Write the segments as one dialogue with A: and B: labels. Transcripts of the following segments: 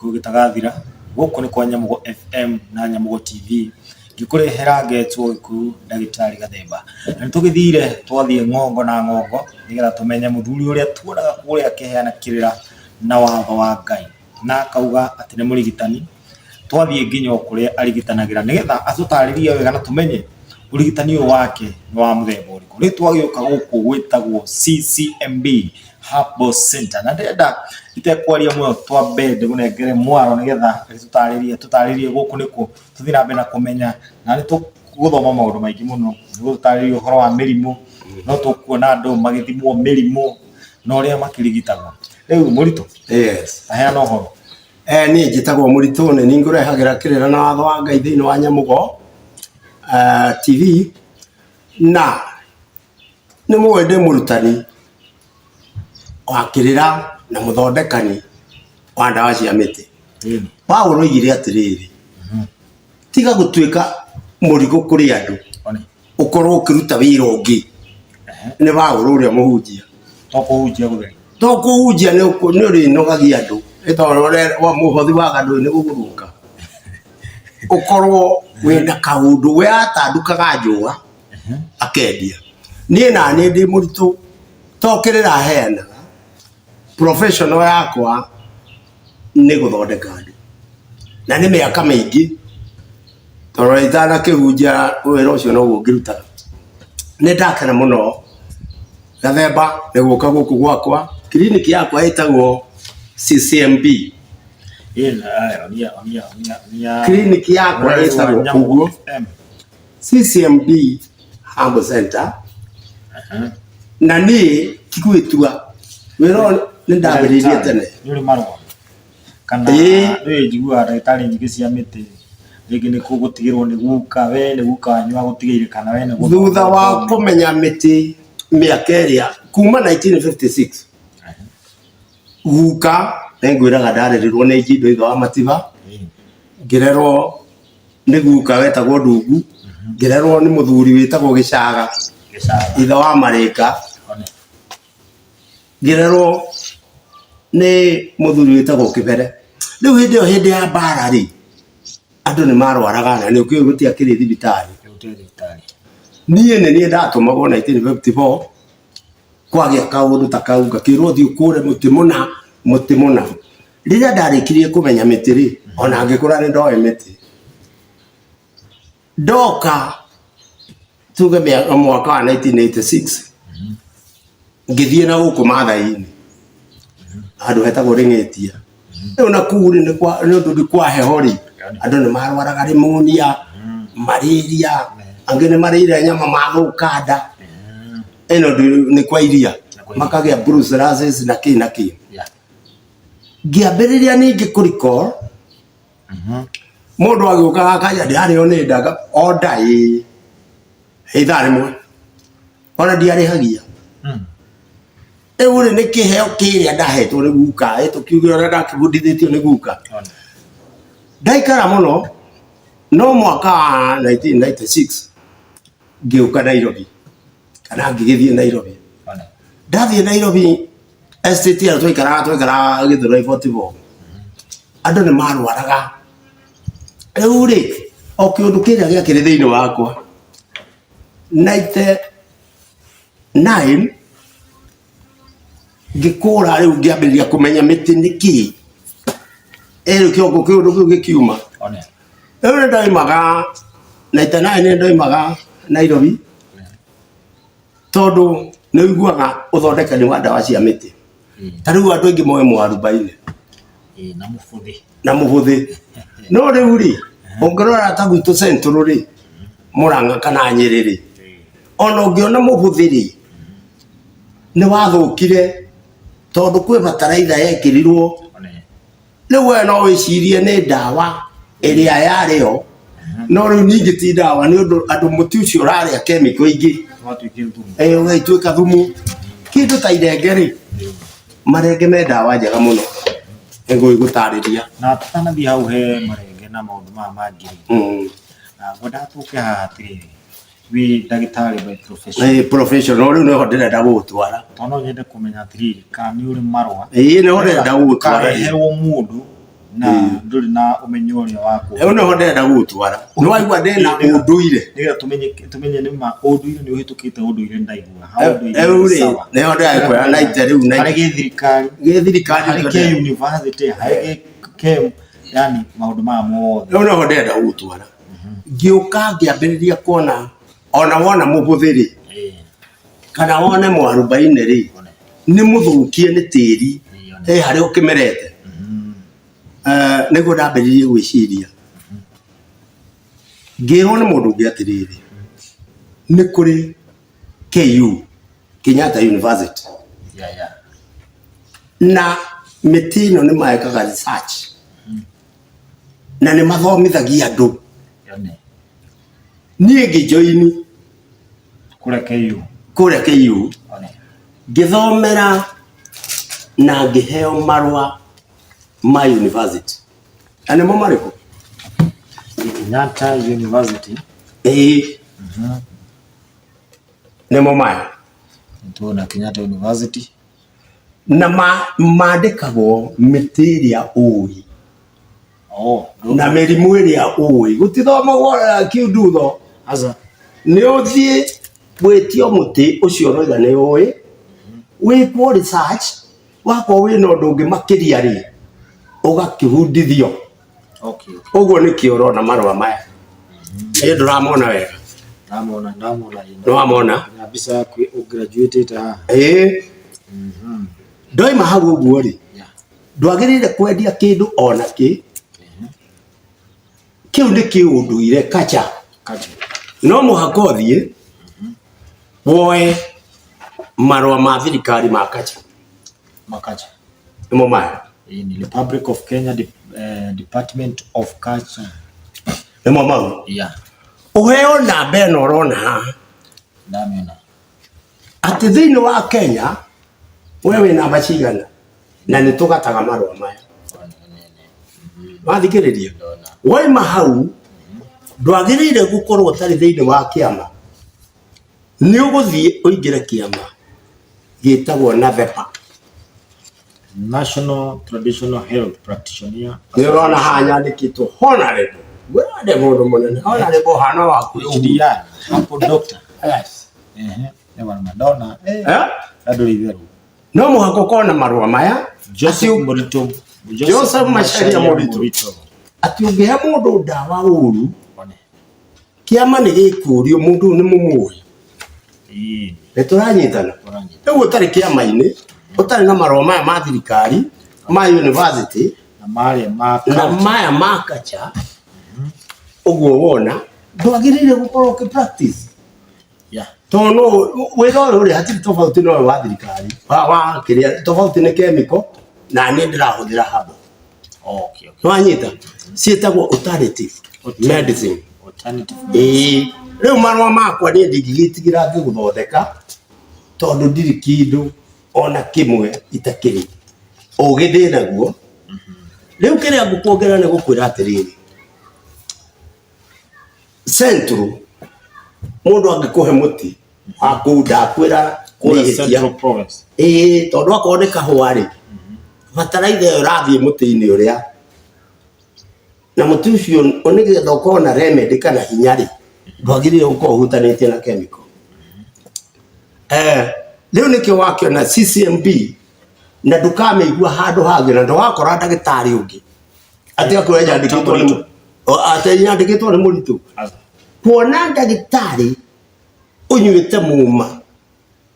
A: Gĩkũyũ gĩtagathira, gũkũ nĩ kwa Nyamũgo FM na Nyamũgo TV, ngĩkũrehera ngetwo Gĩkũyũ ndagĩtarĩ Gathemba. Na nĩ tũgĩthire twathiĩ ng'ongo na ng'ongo nĩgetha tũmenye mũthuri ũrĩa tuonaga kũrĩa akĩheana kĩrĩra na watho wa Ngai, na akauga atĩ nĩ mũrigitani. Twathiĩ nginya o kũrĩa arigitanagĩra nĩgetha atũtarĩrie wega na tũmenye ũrigitani ũyũ wake nĩ wa mũthemba ũrĩkũ. Rĩu twagĩũka gũkũ gwĩtagwo CCMB Herbal Center na ndĩrenda itekwaria mũno twambe ndĩmũnengere mwaro nĩgetha agĩtũtarĩrie atũtarĩrie gũkũ nĩkũ tũthiĩ na mbere na kũmenya na nĩ tũgũthoma maũndũ maingĩ mũno, nĩ gũtũtarĩria ũhoro wa mĩrimũ, no tũkuona andũ magĩthimwo mĩrimũ na ũrĩa makĩrigitagwo. Rĩu mũritũ,
B: Yes.
A: aheana ũhoro.
B: Eh, niĩ njĩtagwo mũritũ nĩ niĩ ngũrehagĩra kĩrĩra na watho wa Ngai thĩinĩ wa Nyamũgo TV na nĩ mũĩ ndĩ mũrutani wa kĩrĩra na mũthondekani wa ndawa cia mĩtĩ. Paulo oigire atĩrĩrĩ, tiga gũtuĩka mũrigo kũrĩ andũ, ũkorwo ũkĩruta wĩra ũngĩ. Nĩ Paulo ũrĩa mũhunjia.
A: To kũhunjia gũtheri.
B: To kũhunjia nĩ ũrĩnogagia andũ, nĩ tondũ wa mũhothi wa andũ nĩ gũgũthũka. Ũkorwo wĩna kaũndũ, we atandukaga njũa akendia. Niĩ naniĩ ndĩ mũritũ, to kĩrĩra heanaga, professional yakwa nĩ gũthondeka andũ. Na nĩ mĩaka mĩingĩ, tondũ itanakĩhunjia wĩra ũcio noguo ngĩrutaga. Nĩ ndakena mũno Gathemba nĩ gũka gũkũ gwakwa, kiriniki yakwa ĩtagwo CCMB. Kiriniki yakwa ĩtagwo ũguo CCMB Herbal Center. Na niĩ ti gwĩtua, wĩra ũyũ nĩ ndambĩrĩirie tene.
A: Nĩ ũrĩ marũa? Kana
B: Ĩĩ.
A: nĩ njiguaga ndagĩtarĩ nyingĩ cia mĩtĩ rĩngĩ nĩ gũtigĩrwo nĩ guka, we nĩ guka wanyu agũtigĩire kana we nĩ gũthoma
B: Thutha wa
A: ũthomete.
B: kũmenya mĩtĩ mĩaka ĩrĩa kuma 1956 guka nĩ ngwĩraga ndarerirwo nĩ Njindo ithe wa Matiba, ngĩrerwo nĩ guka wetagwo Ndungu, ngĩrerwo nĩ mũthuri wĩtagwo Gĩcaga
A: Gĩcaga.
B: ithe wa Marĩka,
A: One.
B: ngĩrerwo nĩ mũthuri wĩtagwo Kĩbere. Rĩu hĩndĩ ĩyo hĩndĩ ya mbara rĩ, andũ nĩ marwaraga na nĩ ũkĩũĩ gũtiakĩrĩ thibitarĩ.
A: Gũtirĩ thibitarĩ.
B: Niĩ nĩ niĩ ndatũmagwo 1954 kwagĩa kaũndũ ta kau ngakĩrwo thiĩ ũkũre mũtĩ mũna mũtĩ mũna. Rĩrĩa ndarĩkirie kũmenya mĩtĩ rĩ, ona ngĩkũra nĩ ndoĩ mĩtĩ. Ndoka tuge mwaka wa 1986 ngĩthiĩ na gũkũ Maathai-inĩ handũ hetagwo Rĩng'ĩtia. Rĩu na kũu rĩ nĩ ũndũ nĩ kwa heho rĩ, andũ nĩ marwaraga pneumonia, malaria, angĩ nĩ marĩire nyama mathũka nda, ĩno nĩ kwa iria, makagĩa brucellosis na kĩ na kĩ. Ngĩambĩrĩria ningĩ kũ recall Mũndũ agĩũkaga akanja ndĩrarĩo nĩ nda o nda ĩĩ ithaa rĩmwe ona ndiarĩhagia. Rĩu rĩ nĩ kĩheo kĩrĩa ndahetwo nĩ guka ĩ tũkiuge ũrĩa ndakĩbundithĩtio nĩ guka. Ndaikara mũno no mwaka wa 1996 ngĩũka Nairobi kana ngĩgĩthiĩ Nairobi. Ndathiĩ Nairobi estate ĩyo twaikaraga twaikaraga Gĩthũrai 44 andũ nĩ marwaraga rĩu rĩ o kĩũndũ kĩrĩa gĩakĩrĩ thĩinĩ wakwa 99 ngĩkũra rĩu ngĩambĩrĩria kũmenya mĩtĩ nĩ kĩĩ ĩ rĩu kĩongo kĩũndũ kĩu gĩkiuma rĩu nĩ ndoimaga 99 nĩ ndoimaga Nairobi tondũ nĩ ũiguaga ũthondekani wa ndawa cia mĩtĩ ta rĩu andũ aingĩ moĩ mũarubaine
A: Ĩĩ, na mũbũthĩ
B: na mũbũthĩ no rĩu rĩ ũngĩrora ta gwitũ Central rĩ Mũrang'a kana Nyĩrĩ rĩ ona ũngĩona mũbũthĩ rĩ nĩ wathũkire tondũ kwĩ bataraitha yekĩrirwo
A: One.
B: Rĩu we no wĩcirie nĩ ndawa ĩrĩa yarĩ yo no rĩu ningĩ ti ndawa nĩ ũndũ andũ mũtĩ ũcio ũrarĩa kemiko ingĩ
A: Watuĩkire thumu.
B: Eh, ũgagĩtuĩka thumu kĩndũ ta irenge rĩ marenge me ndawa njega mũno nĩngũgĩgũtarĩria
A: Na tũtanathiĩ hau he marenge na maũndũ maya mangĩ rĩ, na ngwendaga tũke haha atĩrĩrĩ, wĩ ndagĩtarĩ by profession.
B: Eh, professional rĩu nĩho ndĩrenda gũgũtwara.
A: Tondũ no nyende kũmenya atĩrĩrĩ, kana nĩ ũrĩ marũa
B: Ĩĩ nĩho ndĩrenda gũgũtwara.
A: ũkareherwo mũndũ Na ndũrĩ na ũmenyo ũrĩa wa kũ.
B: Rĩu nĩho ndĩrenda gũgũtwara. Nĩ waigua ndĩna ũndũire.
A: Nĩgetha tũmenye tũmenye nĩ ma ũndũire nĩ ũhĩtũkĩte ũndũire nĩ ndaigua. Ha ũndũire
B: Rĩu
A: nĩ
B: rĩ,
A: sawa.
B: nĩho ndĩrakwĩra na ite rĩu na
A: Harĩ gĩthirikari,
B: gĩthirikari
A: harĩ kĩ university, harĩ gĩ KEM, yani maũndũ maya mothe.
B: Rĩu nĩho ndĩrenda gũgũtwara. Ngĩũka ngĩambĩrĩria kuona ona wona mũhũthĩrĩ kana wone mwarubaine rĩ nĩ mũthũkie nĩ tĩri he harĩa ũkĩmerete. Nĩguo ndambĩrĩirie gwĩciria ngĩrwo nĩ mũndũ ũngĩ atĩrĩrĩ, nĩ kũrĩ KU, Kenyatta University, na mĩtĩ ĩno nĩ mekaga research na nĩ mathomithagia andũ. Niĩ ngĩjoini
A: Kũrĩa KU.
B: Kũrĩa KU ngĩthomera na ngĩheo marũa ma university. Na nĩmo marĩkũ?
A: Kenyatta University.
B: Ĩĩ. Nĩmo maya.
A: Nĩtuona Kenyatta University.
B: Na mandĩkagwo mĩtĩ ĩrĩa ũĩ.
A: Oh,
B: na mĩrimũ ĩrĩa ũĩ gũtithomagwo kiundutho.
A: Aca.
B: Nĩ ũthiĩ wĩtio mũtĩ ũcio ũroiga nĩ ũĩ wĩkwo research, wakorwo wĩna ũndũ ũngĩ makĩria rĩ, ũgakĩbundithio. Ũguo nĩkĩo ũrona marũa maya ĩ ndũramona wega?
A: Ndamona, ndamona.
B: Nĩwamona?
A: Na mbica yaku ũgraduatĩte haha.
B: Ĩĩ, ndoima hau ũguo rĩ, ndwagĩrĩire kwendia kĩndũ ona kĩ kĩu nĩ kĩũndũire kacha.
A: Kacha.
B: No mũhaka ũthiĩ woe marũa ma thirikari ma kacha.
A: Makacha.
B: Nĩmo maya.
A: Hii ni Republic of Kenya Department of Culture.
B: Nĩmo mau. Ũheo namba ĩno ũrona haha.
A: Ndamĩona.
B: Atĩ thĩinĩ wa Kenya we wĩ namba cigana na nĩ tũgataga marũa maya. Wathikĩrĩria, waima hau ndwagĩrĩire gũkorwo ũtarĩ thĩinĩ wa kĩama. Nĩ ũgũthiĩ ũingĩre kĩama gĩtagwo NATHEPA.
A: National Traditional Health Practitioner.
B: Nĩ ũrona haha nyandĩkĩtwo honorable. Ngwĩra ndĩ mũndũ mũnene, honorable hana waku.
A: HDR, hapo doctor.
B: Yes.
A: Ehe, ewa Madonna. Eh,
B: Eh?
A: andũ itherũ.
B: No mũhaka ũkorwo na marũa maya.
A: Joseph Mũritũ.
B: Joseph Macharia Mũritũ. Atĩ ũngĩhe mũndũ ndawa ũru,
A: One.
B: kĩama nĩ gĩkũrio mũndũ ũyũ nĩ mũmũĩ.
A: Ĩĩ,
B: Nĩ tũranyitana.
A: tũranyita.
B: Rĩu ũtarĩ kĩama-inĩ, ũtarĩ na marũa maya ma thirikari, ma university,
A: Na marĩa ma
B: na maya ma kacha, ũguo wona, ndwagĩrĩire gũkorwo ũkĩ practice. Tondũ no wĩra ũyũ rĩ, hatirĩ tofauti na ũyũ wa thirikari, wa kĩrĩa, tofauti nĩ chemical, na niĩ ndĩrahũthĩra herbal. Nĩwanyita? Ciĩtagwo alternative medicine.
A: Alternative.
B: Ĩĩ, rĩu marũa makwa niĩ ndingĩgĩtigĩra ngĩgũthondeka tondũ ndirĩ kĩndũ ona kĩmwe itakĩrĩ. Ũgĩ ndĩ naguo. Rĩu kĩrĩa ngũkuongerera nĩ gũkwĩra atĩrĩrĩ, Central mũndũ angĩkũhe mũtĩ wa kũu ndakwĩra nĩ
A: Kũrĩa
B: ihĩtia.
A: Central Province.
B: Ĩĩ, tondũ akorwo nĩ kahũa rĩ, bataraitha ĩyo ĩrathiĩ mũtĩ-inĩ ũrĩa, na mũtĩ ũcio nĩgetha ũkorwo na remedy kana hinya rĩ, ndwagĩrĩire gũkorwo ũhutanĩtie na chemical. Rĩu nĩkĩo wakĩona CCMB na ndũkamĩigua handũ hangĩ na ndũgakora ndagĩtarĩ ũngĩ atĩ akwĩra nyandĩkĩtwo nĩ atĩ nyandĩkĩtwo nĩ mũritũ. Kuona ndagĩtarĩ ũnyuĩte muma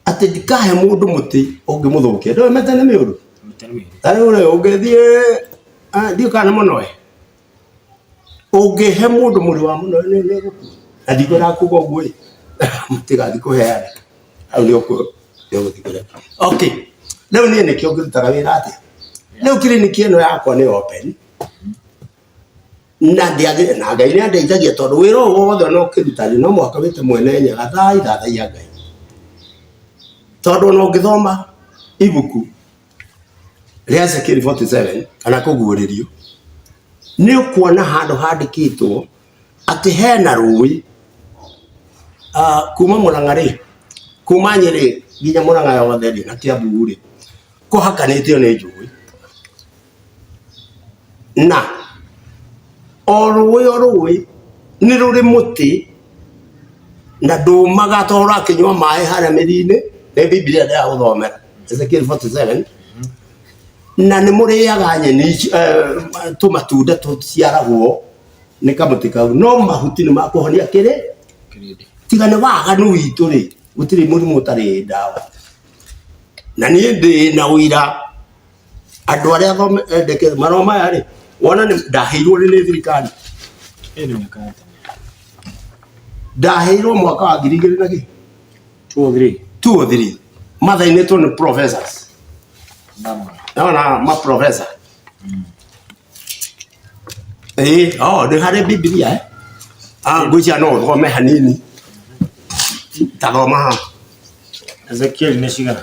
B: atĩ ndikahe mũndũ mũtĩ ũngĩmũthũkia, ndũĩ mĩtĩ nĩ mĩũru? Ta rĩu rĩ ũngĩthiĩ, ndiũĩ kana nĩ mũnoe, ũngĩhe mũndũ mũri wa mũnoe nĩ egũkua? Na ndikwendaga kuga ũguo ĩ, mũtigathiĩ kũheana, hau nĩ ũgũthiĩ kũreka. Okay, rĩu niĩ nĩkĩo ngĩrutaga wĩra atĩa? Rĩu kiriniki ĩno yakwa nĩ open, na ndĩagĩrĩire, na Ngai nĩ andeithagia tondũ wĩra ũyũ wothe ona ũkĩruta rĩ, no mũhaka wĩte mwene Nyaga thaa ithathaiya Ngai. Tondũ ona ũngĩthoma ibuku rĩa Ezekiel 47 kana kũguũrĩrio, nĩ ũkuona handũ handĩkĩtwo atĩ hena rũĩ kuma Mũrang'a rĩ, kuma Nyĩrĩ nginya Mũrang'a yothe rĩ na Kĩambu rĩ, kũhakanĩtio nĩ njũĩ. Na o rũĩ o rũĩ nĩ rũrĩ mũtĩ na ndũmaga tondũ ũrakĩnyua maĩ harĩa mĩri-inĩ, nĩ Bibilia ndĩragũthomera Ezekiel 47. Na nĩ mũrĩaga nyeni icio, tũmatunda tũciaragwo nĩ kamũtĩ kau, no mahuti nĩ makũhonia kĩrĩ
A: Kĩrĩndĩ.
B: Tiga nĩ waganu witũ rĩ, gũtirĩ mũrimũ ũtarĩ ndawa. Na niĩ ndĩ na ũira andũ arĩa thomete marũa maya rĩ, wona nĩ ndaheirwo rĩ nĩ thirikari.
A: Ĩĩ nĩ mĩaka ya tene.
B: Ndaheirwo mwaka wa 2000 na kĩ?
A: 203.
B: 203 mathainĩtwo nĩ professors.
A: Ndamona.
B: Naona ma professor. Ĩĩ, oh, nĩ harĩ Bibilia eh? Ah, ngwĩciria no ũthome hanini. Ta thoma haha.
A: Ezekiel nĩ cigana?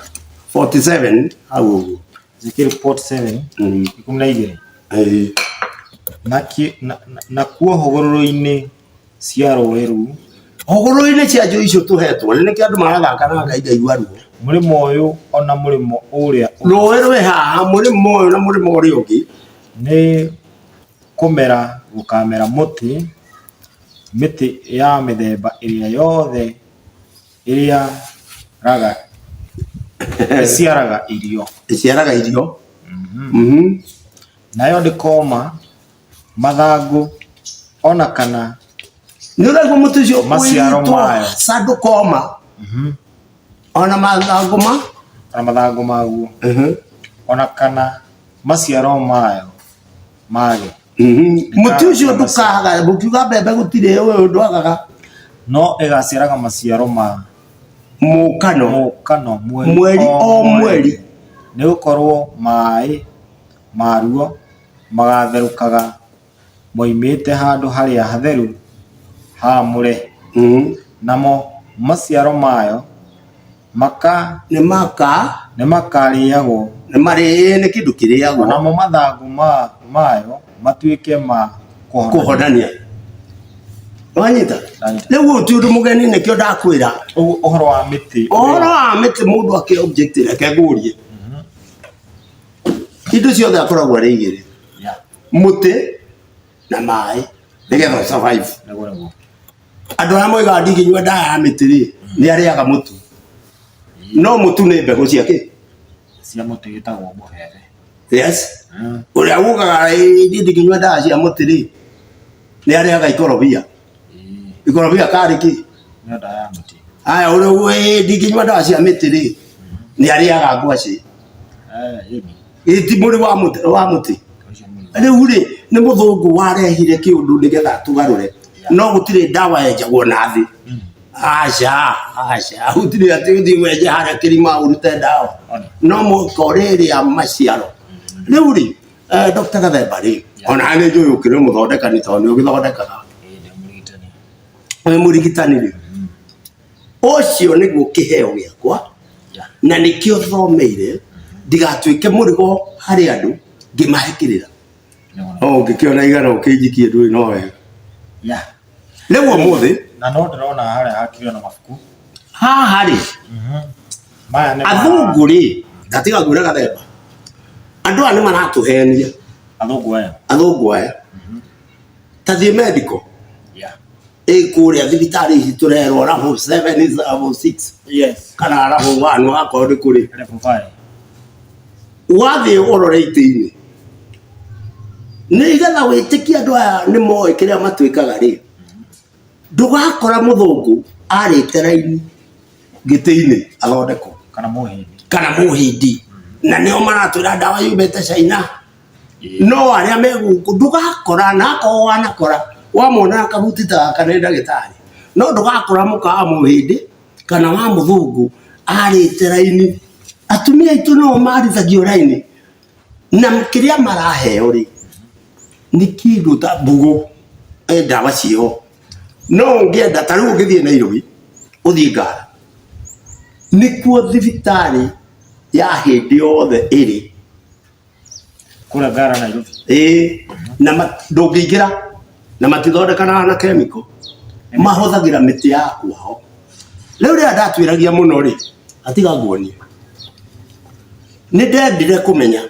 B: 47 hau ũguo.
A: Ezekiel 47 12.
B: Ĩĩ.
A: Nakuo hũgũrũrũ-inĩ cia rũũĩ rũu.
B: Hũgũrũrũ-inĩ cia njũũĩ icio tũhetwo, nĩkĩo andũ marathaka na Ngai ndaigua ruo.
A: Mũrĩmo ũyũ o na mũrĩmo ũrĩa ũngĩ.
B: Rũũĩ rwĩ haha, mũrĩmo ũyũ na mũrĩmo ũrĩa ũngĩ.
A: Nĩ kũmera gũkaamera mũtĩ, mĩtĩ ya mĩthemba ĩrĩa yothe ĩciaraga irio.
B: Ĩciaraga irio.
A: Nayo ndĩkooma mathangũ o na kana
B: Nĩ ũraigua mũtĩ ũcio
A: maciaro
B: ũĩtwo
A: mayo.
B: Sandũkoma ona mathangũ ma
A: ona mathangũ maguo ona kana maciaro mayo mage.
B: Mũtĩ ũcio ndũkaga, mũkiuga mbembe gũtirĩ, ũyũ ndwagaga.
A: No ĩgaciaraga maciaro ma
B: mũkano
A: mũkano mweri
B: mweri o mweri.
A: Nĩ gũkorwo maĩ maruo magatherũkaga moimĩte handũ harĩa hatheru haamũre, namo maciaro mayo maka
B: Nĩ maka
A: nĩ makarĩagwo,
B: nĩ marĩ nĩ kĩndũ kĩrĩagwo.
A: Namo mathangũ mayo matuĩke ma kũhonania.
B: Kũhonania. Wanyita?
A: Ndanyita.
B: Rĩu ũyũ ti ũndũ mũgeni, nĩkĩo ndakwĩra.
A: Ũguo ũhoro wa mĩtĩ.
B: Ũhoro wa mĩtĩ mũndũ akĩ object, reke ngũrie. Indo ciothe akoragwo arĩ igĩrĩ. Mũtĩ na maĩ nĩgetha ũ survive.
A: Nĩguo nĩguo.
B: Andũ arĩa moigaga ndingĩnyua ndawa ya mĩtĩ rĩ, nĩ arĩaga mũtu. No mũtu nĩ mbegũ cia kĩ?
A: Cia mũtĩ wĩtagwo mũhebe.
B: Yes. Ũrĩa ugaga "Ĩ, niĩ ndingĩnyua ndawa cia mũtĩ rĩ, nĩ arĩaga ikorobia. Ikorobia karĩ kĩ?
A: Nĩyo ndawa ya mũtĩ.
B: Aya, ũrĩa ugaga "Ĩ, ndingĩnyua ndawa cia mĩtĩ rĩ, nĩ arĩaga ngwacĩ.
A: Eh, ĩni.
B: Ĩ ti mũrĩ wa mũtĩ, wa mũtĩ.
A: Ũcio mũrĩ.
B: Rĩu rĩ, nĩ mũthũngũ warehire kĩũndũ nĩgetha tũgarũre. No gũtirĩ ndawa yenjagwo na thĩ. Aca, aca, gũtirĩ atĩ ũthiĩ wenje harĩa kĩrima ũrute ndawa. No mũhaka ũrĩrĩa maciaro. Rĩu rĩ, Dr. Gathemba rĩ, ona nĩ njũĩ ũkĩrĩ mũthondekani tondũ nĩ ũgĩthondekaga.
A: Ĩĩ, ndĩ mũrigitani.
B: Wĩ mũrigitani rĩ, ũcio nĩguo kĩheo gĩakwa na nĩkĩo thomeire, ndigatuĩke mũrigo harĩ andũ ngĩmahe kĩrĩra. No ũngĩkĩona igana ũkĩnjikie ndũĩ no wega. Rĩu ũmũthĩ
A: Na no ndĩrona harĩa hakĩrĩ ona mabuku.
B: Haha rĩ,
A: Maya nĩ
B: athũngũ rĩ, ngatiga ngwĩra Gathemba, andũ aya nĩ maratũhenia.
A: Athũngũ aya.
B: Athũngũ aya. Ta thiĩ medical. Ĩ kũrĩa thibitarĩ ici tũrerwo level 7 is level 6 kana level 1 akorwo nĩ kũrĩ.
A: Level 5.
B: Wathiĩ ũrore itĩ-inĩ nĩgetha wĩtĩkie andũ aya nĩ moĩ kĩrĩa matwĩkaga rĩ, ndũgakora mũthũngũ arĩte raini gĩtĩ-inĩ athondekwo.
A: Kana mũhindi.
B: Kana mũhindi. Na nĩo maratwĩra ndawa yumĩte China. No arĩa me gũkũ ndũgakora, na akorwo wanakora wamona na kabuti ta gaka nĩ ndagĩtarĩ, no ndũgakora mũka wa mũhĩndĩ kana wa mũthũngũ arĩte raini. Atumia aitũ no marithagio raini na kĩrĩa maraheo rĩ nĩ kĩndũ ta mbũgũ, ndawa ciĩho. No ũngĩenda ta rĩu ũngĩthiĩ Nairobi ũthiĩ Ngara, nĩkuo thibitarĩ ya hĩndĩ yothe ĩrĩ.
A: Kũrĩa Ngara Nairobi.
B: Ĩĩ, na ndũngĩingĩra na matithondekanaga na chemical, mahũthagĩra mĩtĩ ya kwao. Rĩu rĩrĩa ndatuĩragia mũno rĩ, atiga nguonie, nĩ ndendire kũmenya.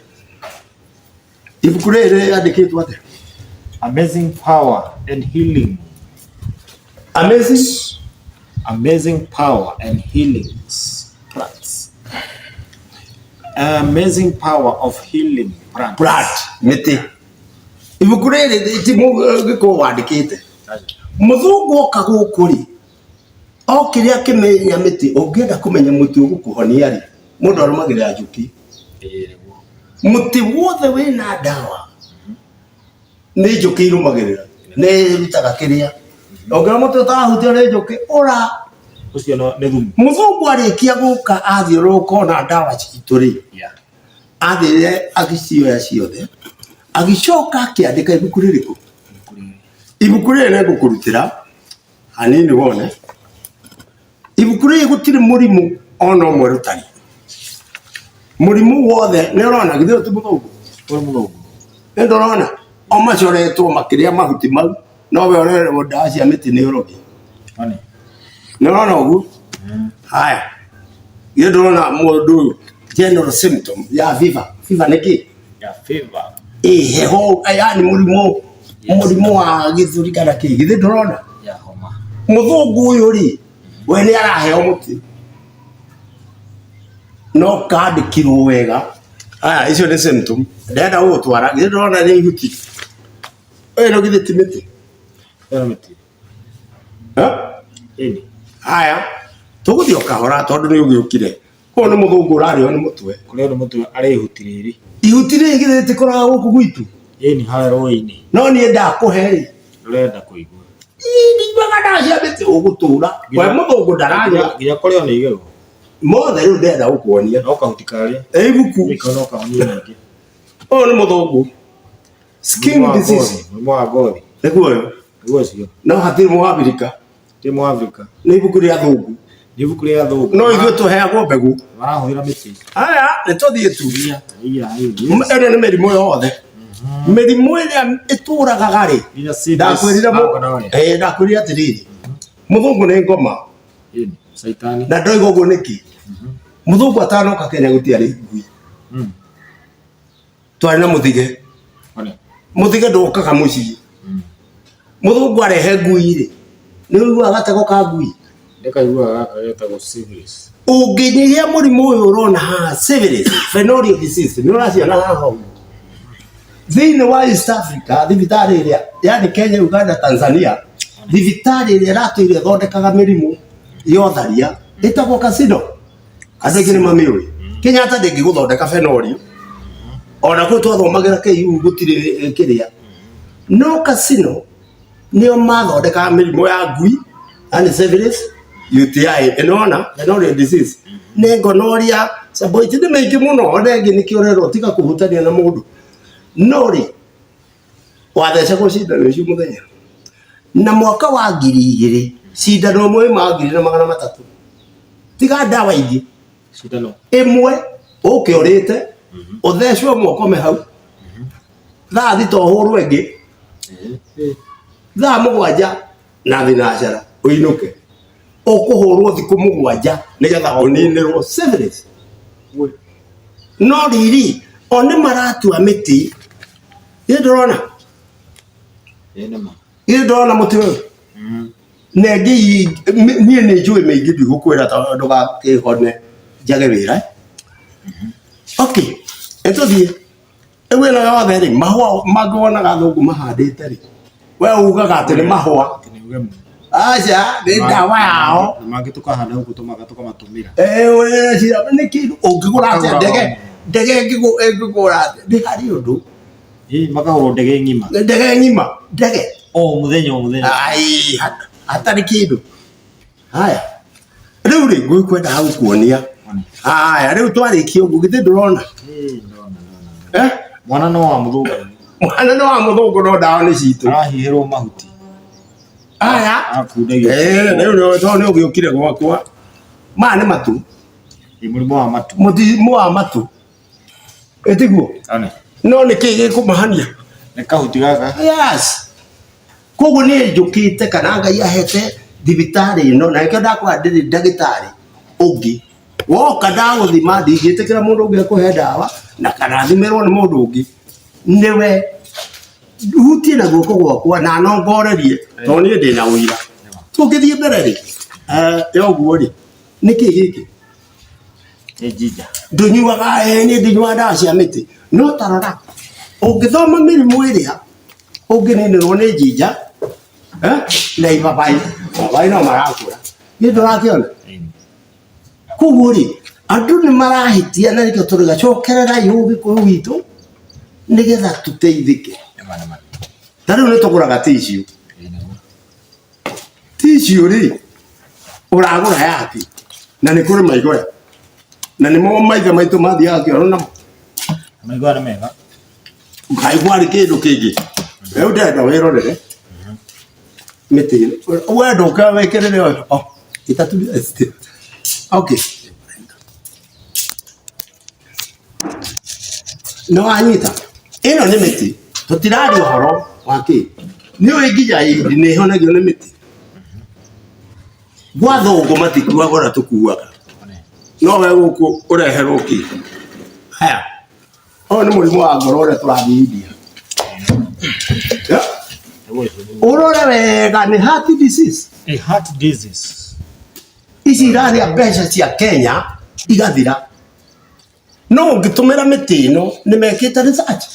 B: Ibuku rĩrĩ rĩandĩkĩtwo atĩa?
A: Amazing power and healing.
B: Amazing
A: Amazing power and healing plants. Amazing power of healing plants.
B: Plant, mĩtĩ. Ibuku rĩrĩ ti Mũgĩkũyũ wandĩkĩte. Mũthũngũ oka gũkũ rĩ, okire akĩmenya mĩtĩ, ũngĩenda kũmenya mũtĩ ũgũkũhonia rĩ, mũndũ arũmagĩrĩra njũkĩ. Mũtĩ wothe wĩna ndawa nĩ njũkĩ irũmagĩrĩra, nĩ ĩrutaga kĩrĩa. Ũngĩona mũtĩ ũtarahutio nĩ njũkĩ, ũra.
A: Ũcio nĩ thumu.
B: Mũthũngũ arĩkia gũka athiũrũrũka ona ndawa citũ rĩ, athire agĩcioya ciothe, agĩcoka akĩandĩka ibuku rĩrĩkũ? Ibuku rĩrĩ nĩngũkũrutĩra hanini wone. Ibuku rĩrĩ gũtirĩ mũrimũ ona ũmwe rũtarĩ. Mũrimũ wothe nĩ ũrona githĩ ũyũ ti mũthũngũ?
A: Ũyũ mũthũngũ.
B: Nĩ ndũrona? O macoretwo makĩrĩa mahuti mau, no we ũrerwo ndawa cia mĩtĩ nĩ ũrogi.
A: One.
B: Nĩ ũrona ũguo? Haya. Githĩ ndũrona mũndũ ũyũ general symptom ya fever. Fever nĩ kĩ?
A: Ya fever.
B: Ĩ heho, yani mũrimũ mũrimũ wa gĩthũri kana kĩ. Githĩ ndũrona?
A: Ya homa.
B: Mũthũngũ ũyũ rĩ, we nĩ araheo mũtĩ. No kandĩkirwo wega. Aya, icio nĩ symptom. Ndĩrenda gũgũtwara, githĩ ndũrona nĩ ihuti. Ĩno githĩ ti mĩtĩ?
A: Ĩno mĩtĩ.
B: Eh?
A: Ĩni.
B: Haya, tũgũthiĩ o kahora tondũ nĩ ũgĩũkire. Ũyũ nĩ mũthũngũ ũrarĩo nĩ mũtwe.
A: Kũrĩo nĩ mũtwe arĩ ihuti rĩrĩ.
B: Ihuti rĩrĩ githĩ rĩtikoraga gũkũ gwitũ?
A: Ĩni harĩa rũĩ-inĩ.
B: No niĩ ndakũhe rĩ.
A: Ndũrenda kũigua.
B: Ii, ndinyuaga ndawa cia mĩtĩ ũgũtũra. We mũthũngũ ndaranyua.
A: Nginya kũrĩo nĩ igego.
B: Mothe rĩu ndĩrenda gũkuonia.
A: No kahuti karĩa.
B: Ĩ ibuku.
A: Ĩka no kahonie nyingĩ.
B: Ũyũ nĩ mũthũngũ. Skin
A: Mũrimũ wa
B: disease.
A: ngothi, Mũrimũ wa ngothi.
B: Nĩguo ũyũ.
A: Nĩguo ũcio.
B: No hatirĩ mũabirika.
A: Ti mũabirika.
B: Nĩ ibuku rĩa thũngũ.
A: Nĩ ibuku rĩa thũngũ.
B: No ithuĩ tũheagwo mbegũ.
A: Marahũthĩra mĩtĩ.
B: Haya, nĩ tũthiĩ tu.
A: Iya, iya, iya.
B: Ĩno nĩ mĩrimũ yothe. Mĩrimũ ĩrĩa ĩtũragaga rĩ.
A: Nginya syphilis,
B: Ndakwĩrire
A: na gonorrhea.
B: Eh, ndakwĩrire atĩrĩrĩ. Mũthũngũ nĩ ngoma.
A: Ĩni, Caitani.
B: Na ndoiga ũguo nĩkĩ? Mũthũngũ atanoka Kenya gũtiarĩ ngui. Twarĩ na mũthige.
A: One.
B: Mũthige ndũkaga mũciĩ. Mũthũngũ arehe ngui rĩ, nĩ ũiguaga gatego ka ngui?
A: Ndĩkaiguaga gaka getagwo syphilis.
B: Ũngĩnyihia mũrimũ ũyũ ũrona haha syphilis, venereal disease, nĩ ũraciona haha ũguo. Thĩinĩ wa East Africa, thibitarĩ ĩrĩa, yani Kenya, Uganda, Tanzania, thibitarĩ ĩrĩa ĩratũire ĩthondekaga mĩrimũ ya ũtharia ĩtagwo Casino. Andũ aingĩ nĩ mamĩũĩ. Kenyatta ndĩngĩgũthondeka venereal. Ona kũu twathomagĩra KU gũtirĩ kĩrĩa. No Casino nĩo mathondekaga mĩrimũ ya ngui, yani syphilis, UTI, ĩnona venereal disease, nĩ gonorrhea, saboiti nĩ mĩingĩ mũno, ona ĩngĩ nĩkĩo ũrerwo tiga kũhutania na mũndũ. No rĩ, wathecagwo cindano icio mũthenya. Na mwaka wa 2000, cindano ĩmwe yumaga 1300. Tiga ndawa ingĩ.
A: Cindano.
B: Ĩmwe ũke ũrĩte, ũthecwo ĩmwe ũkome hau. Thaa 6 ũhũrwo ĩngĩ. Thaa 7 na thinacara ũinũke. Ũkũhũrwo thikũ 7 nĩgetha ũninĩrwo syphilis. No riri, o nĩ maratua mĩtĩ. Githĩ ndũrona? Githĩ ndũrona mũtĩ ũyũ? Na ĩngĩ niĩ nĩ njũĩ mĩingĩ ndigũkwĩra tondũ ndũgakĩhone njage wĩra. Okay, nĩ tũthiĩ. Rĩu ĩno yothe rĩ, mahũa mangĩ wonaga athũngũ mahandĩte rĩ, we ugaga atĩ nĩ mahũa. Aca, nĩ ndawa yao.
A: Na mangĩ tũkahanda gũkũ tũmaga tũkamatũmĩra.
B: Eh, ũreciria nĩ kĩndũ ũngĩgũra atĩa ndege ndege ĩngĩgũra atĩa nĩ harĩ ũndũ
A: Ĩ, makagũrwo ndege ng'ima.
B: ndege ng'ima ndege
A: O mũthenya o mũthenya.
B: Ai, hatarĩ kĩndũ haya rĩu rĩ ngwĩkwendaga gũkuonia haya rĩu twarĩkia ũguo githĩ ndũrona
A: Ĩ, ndona, ndona.
B: Eh?
A: Mwana no wa mũthũngũ.
B: Mwana nĩ wa mũthũngũ no ndawa nĩ citũ.
A: Arahihĩrwo mahuti.
B: Aya.
A: Akundagia.
B: Eh, rĩu nĩ tondũ nĩ ũgĩũkire gwakwa. Maya nĩ matu.
A: Ĩ, mũrimũ wa matu.
B: Mũrimũ wa matu. Ĩtiguo?
A: One.
B: No nĩ kĩĩ gĩkũmahania?
A: Nĩ kahuti gaka.
B: Yes. Koguo niĩ njũkĩte kana Ngai ahete thibitarĩ ĩno na nĩkĩo ndakwĩra ndĩrĩ ndagĩtarĩ ũngĩ. Woka ndagũthima ndingĩtĩkĩra mũndũ ũngĩ akũhe ndawa na kana thimĩrwo nĩ mũndũ ũngĩ. Nĩwe hutie na guoko gwakwa na nongorerie tondũ niĩ ndĩ na ũira. Tũngĩthiĩ mbere rĩ, ya ũguo rĩ, nĩkĩ gĩkĩ?
A: Nĩ jinja.
B: Ndũnyuaga, ĩĩ niĩ ndinyuaga ndawa cia mĩtĩ. No ta rora, ũngĩthoma mĩrimũ ĩrĩa ũngĩninĩrwo nĩ jinja na ibabaĩ, mababaĩ no marakũra. Nĩ ndũrakĩona? Koguo rĩ, andũ nĩ marahĩtia na nĩkĩo tũrauga cokererai ũgĩkũyũ witũ nĩgetha tũteithĩke. Ta rĩu nĩ tũgũraga tissue. Tissue rĩ, ũragũra yaki na nĩ kũrĩ maigoya na nĩmo maithe maitũ mathiaga kĩoro namo.
A: Maigoya nĩ mega.
B: Ngaigua arĩ kĩndũ kĩngĩ. Rĩu ndĩrenda wĩrorere mĩtĩ ĩno. We ndũka wĩkĩrĩre ũyũ. Oh, itatumia Okay. Nĩ wanyita? Ĩno nĩ mĩtĩ. Tũtiraria ũhoro wa kĩ. Nĩ ũĩ nginya ĩndi nĩ ĩhonagio nĩ mĩtĩ. Gwa thũngũ matikuaga ũrĩa tũkuaga. No we gũkũ ũreherwo kĩ? Haya. Ũyũ nĩ mũrimũ wa ngoro ũrĩa tũrathiĩ India. Ũrore wega nĩ heart disease.
A: A heart disease.
B: Ici irarĩa mbeca cia Kenya igathira. No ũngĩtũmĩra mĩtĩ ĩno nĩ mekĩte research.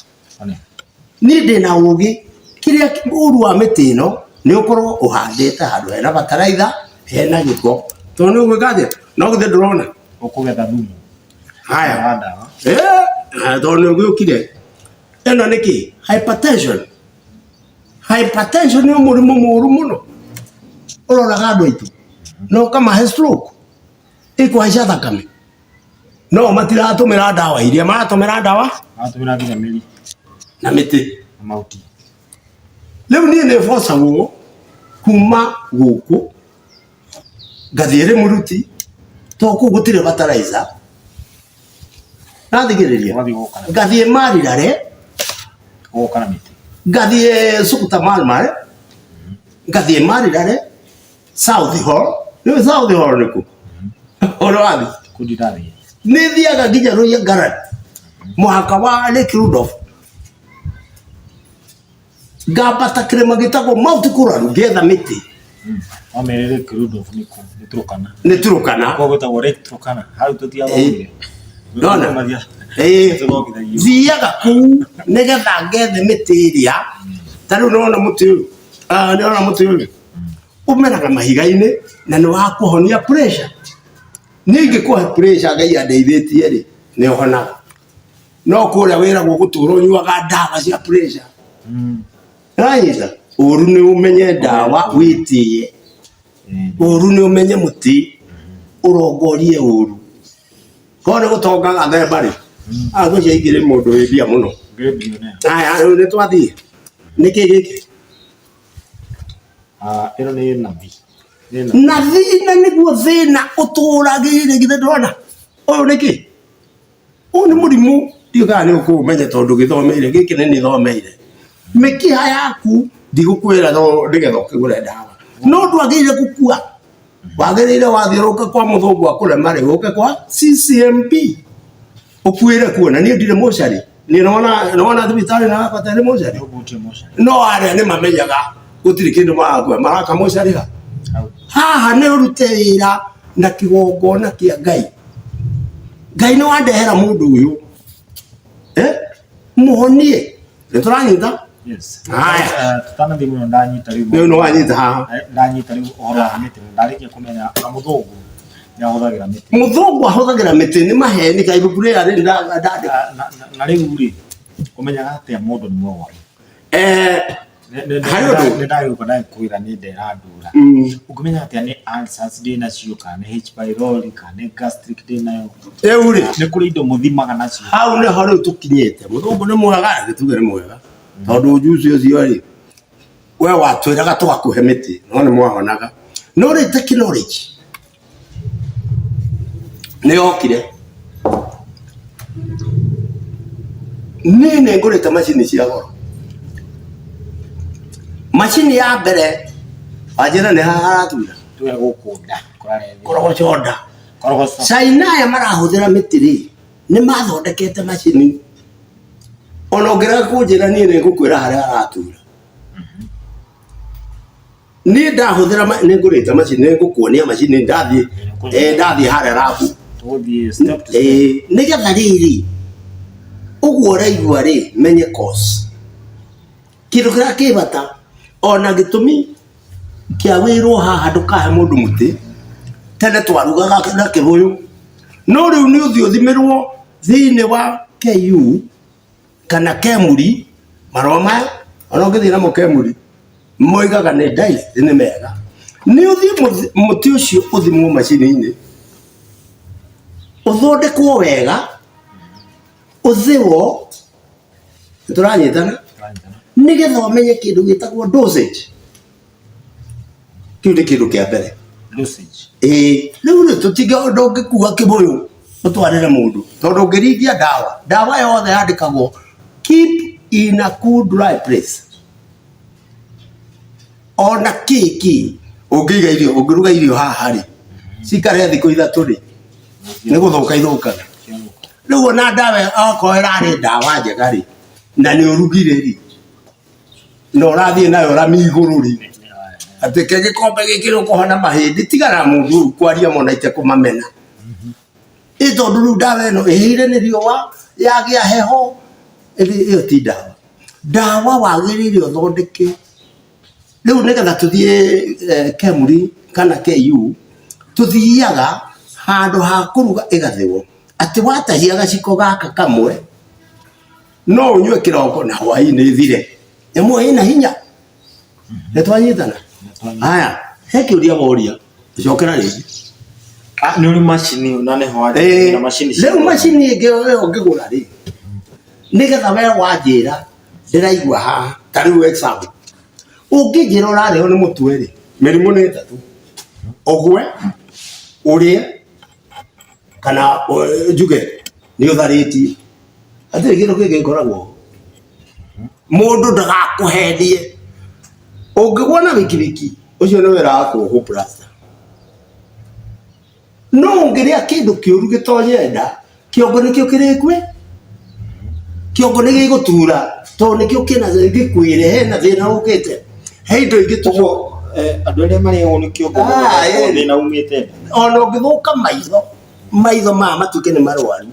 B: Niĩ ndĩna ũgĩ kĩrĩa ũru wa mĩtĩ ĩno nĩ ũkorwo ũhandĩte handũ hena bataraitha hena gĩko tondũ nĩ ũgwĩka atĩa no githĩ ndũrona
A: Ũkũgetha thumu.
B: Haya.
A: Wa ndawa.
B: Eh, tondũ nĩ ũgĩũkire. Ĩno nĩ kĩ? Hypertension. Hypertension nĩ mũrimũ mũũru mũno. Ũroraga andũ aitũ. Na ũkamahe stroke. Ĩkũhaica thakame. No matiratũmĩra ndawa iria maratũmĩra ndawa
A: Maratũmĩra nginya mĩri
B: na mĩtĩ.
A: na mahuti.
B: Rĩu niĩ nĩ bocagwo kuma gũkũ ngathiĩ Rĩmũruti tondũ kũu gũtirĩ bataraitha nathigĩrĩria
A: Ũgathiĩ ũgoka na
B: ngathiĩ Marirare
A: ũgoka na mĩtĩ.
B: ngathiĩ Sukuta Marmar ngathiĩ Marirare South Hall nĩ South Hall nĩ kũ ũrĩ wathiĩ
A: Kũu ndirathiĩ.
B: nĩ thiaga nginya Rũiyangarani mũhaka wa Lake Rudolph ngambata kĩrĩma gĩtagwo Mount Kuraru ngĩetha mĩtĩ
A: Wamerire Lake Rudolph nĩ kũ? Nĩ Turkana.
B: nĩ Turkana
A: Kũu gwĩtagwo Lake Turkana. Hau tũtiathomire.
B: Ndona? Ĩĩ.
A: Tũthomithagio.
B: thiaga kũu nĩgetha ngethe mĩtĩ ĩrĩa ta rĩu nĩwona mũtĩ ũyũ Ah, nĩwona mũtĩ ũyũ ũmeraga mahiga-inĩ na nĩ wa kũhonia pressure niĩ ingĩkũhe pressure Ngai andeithĩtie rĩ nĩ ũhonaga no kũrĩa wĩragwo gũtũra ũnyuaga ndawa cia pressure Nĩwanyita? Ũru nĩ ũmenye ndawa wĩtĩye. Ũru nĩ ũmenye mũtĩ ũrongorie ũru. Korwo nĩ gũtonga gathemba rĩ, agwĩcia ingĩrĩ mũndũ wĩ mbia mũno.
A: Ngĩrĩ billionaire.
B: Aya, rĩu nĩ twathiĩ. Nĩkĩ gĩkĩ?
A: Ah, ĩno nĩ nathi. Nĩ nathi.
B: Na thĩna nĩguo thĩna ũtũragĩire githĩ ndũrona? Ũyũ nĩkĩ? Ũyũ nĩ mũrimũ ndiũĩ kana nĩ ũkũũmenya tondũ gĩthomeire gĩkĩ nĩ niĩ thomeire. Mĩkiha yaku ndigũkwĩra no nĩgetha ũkĩgũre ndawa. No ndwagĩrĩire gũkua. Wagĩrĩire wathiũrũrũka kwa mũthũngũ akũrema rĩ ũke kwa CCMP ũkuĩre kuo na niĩ ndirĩ mocarĩ. Niĩ nĩwona nĩwona thibitarĩ na bata nĩ mocarĩ.
A: Ũgutie mocarĩ.
B: No arĩa nĩ mamenyaga gũtirĩ kĩndũ marakua maraka mocarĩ ha.
A: Hau.
B: Haha nĩ ũrute wĩra na kĩgongona kĩa Ngai. Ngai nĩ wandehera mũndũ ũyũ eh? Mũhonie nĩ tũranyita
A: Yes.
B: Haya.
A: Eh, tutanathiĩ mũno ndanyita rĩu
B: rĩu nĩ wanyita haha
A: Eh, ndanyita rĩu ũhoro wa mĩtĩ ndarĩkia kũmenya ona mũthũngũ nĩ ahũthagĩra mĩtĩ
B: mũthũngũ ahũthagĩra mĩtĩ nĩ maheni ka ibuku rĩrĩa rĩrĩ ndandĩka
A: Na rĩu rĩ ũmenyaga atĩa mũndũ nĩ mũrwaru
B: Eh, Harĩ ũndũ?
A: Nĩ ndagĩũka ndagĩkwĩra nĩ nda ĩrandura. Ũngĩmenya atĩa nĩ ulcers ndĩ nacio kana nĩ H pylori kana nĩ gastric ndĩ nayo?
B: Rĩu rĩ,
A: Nĩ kũrĩ indo mũthimaga nacio.
B: hau nĩho rĩu tũkinyĩte. Mũthũngũ nĩ mwega, reke tuge nĩ mwega. Tondũ ũnjuci ũcio rĩ, we watwĩraga tũgakũhe mĩtĩ, no nĩ mwahonaga. No rĩu tekinoronjĩ nĩ yokire. Niĩ nĩ ngũrĩte macini cia goro. Macini ya mbere wanjĩra nĩ haha haratura
A: Tuge gũkũ nda kũrarehe
B: korogoco nda.
A: Korogoco.
B: China aya marahũthĩra mĩtĩ rĩ, nĩ mathondekete macini. Ona ũngĩrega kũnjĩra niĩ nĩ ngũkwĩra harĩa haratura. Niĩ ndahũthĩra nĩ ngũrĩte macini, nĩ ngũkuonia macini ndathiĩ ndathiĩ harĩa rabu.
A: Tũgũthiĩ step to step.
B: Nĩgetha rĩrĩ ũguo ũraigua rĩ menye cause. Kĩndũ kĩrĩa kĩ bata ona gĩtũmi kĩa wĩrwo haha ndũkahe mũndũ mũtĩ, tene twarugaga na kĩbũyũ, no rĩu nĩ ũthiĩ ũthimĩrwo thĩinĩ wa KU kana Kemuri, marũa maya ona ũngĩthiĩ namo Kemuri moigaga nĩ dice nĩ mega, nĩ ũthiĩ mũtĩ ũcio ũthimwo macini-inĩ, ũthondekwo wega, ũthĩwo, nĩtũranyitana, nĩgetha ũmenye kĩndũ gĩtagwo dosage. Kĩu nĩ kĩndũ kĩa mbere.
A: Dosage.
B: Ĩĩ, rĩu rĩ tũtinga ndũngĩkua kĩbũyũ ũtwarĩre mũndũ tondũ ũngĩringia ndawa, ndawa yothe yandĩkagwo keep in a cool dry place. Ona kĩ kĩ ũngĩiga irio ũngĩruga irio haha rĩ cikare thikũ ithatũ rĩ nĩ gũthũka ithũkaga. Rĩu ona ndawa okorwo ĩrarĩ ndawa njega rĩ na nĩ ũrugire rĩ na ũrathiĩ nayo rami igũrũ rĩ atĩ ke gĩkombe gĩkĩ nĩ ũkũhona mahĩndĩ tigana na mũndũ ũyũ kwaria mona itekũmamena ĩ tondũ rĩu ndawa ĩno ĩhĩire nĩ riũa yagĩa heho ĩyo ti ndawa ndawa wagĩrĩire ũthondeke rĩu nĩgetha tũthiĩ KEMRI kana KU tũthiaga handũ ha kũruga ĩgathĩo atĩ watahia gaciko gaka kamwe no ũnyue kĩroko na hwaĩ-inĩ ĩthire nyamũ ĩyo ĩna hinya nĩ twanyitana haya he kĩũria woria cokera rĩngĩ
A: Ah, nĩ ũrĩ macini na nĩho na macini
B: rĩu macini ĩngĩ ĩyo ũngĩgũra rĩ nĩgetha we wanjĩra ndĩraigua haha ta rĩu example ũngĩnjĩra ũrarĩo nĩ mũtwe rĩ mĩrimũ nĩ ĩtatũ ũgwe ũrĩe kana njuge nĩ ũtharĩtie hatirĩ kĩndũ kĩngĩ gĩkoragwo ho mũndũ ndagakũhenie ũngĩgwa na wikiriki ũcio nĩ wĩra wa kuohwo plaster no ũngĩrĩa kĩndũ kĩũru gĩtonye nda kĩongo nĩkĩo kĩrĩkwe kĩongo nĩ gĩgũtura tondũ nĩkĩo kĩna gĩkwĩre hena thĩna ũkĩte he indo ingĩ
A: Ũguo andũ arĩa marĩagwo nĩ kĩongo
B: Ah,
A: thĩna umĩte nda.
B: Ona ũngĩthũka maitho maitho maya matuĩke nĩ marwaru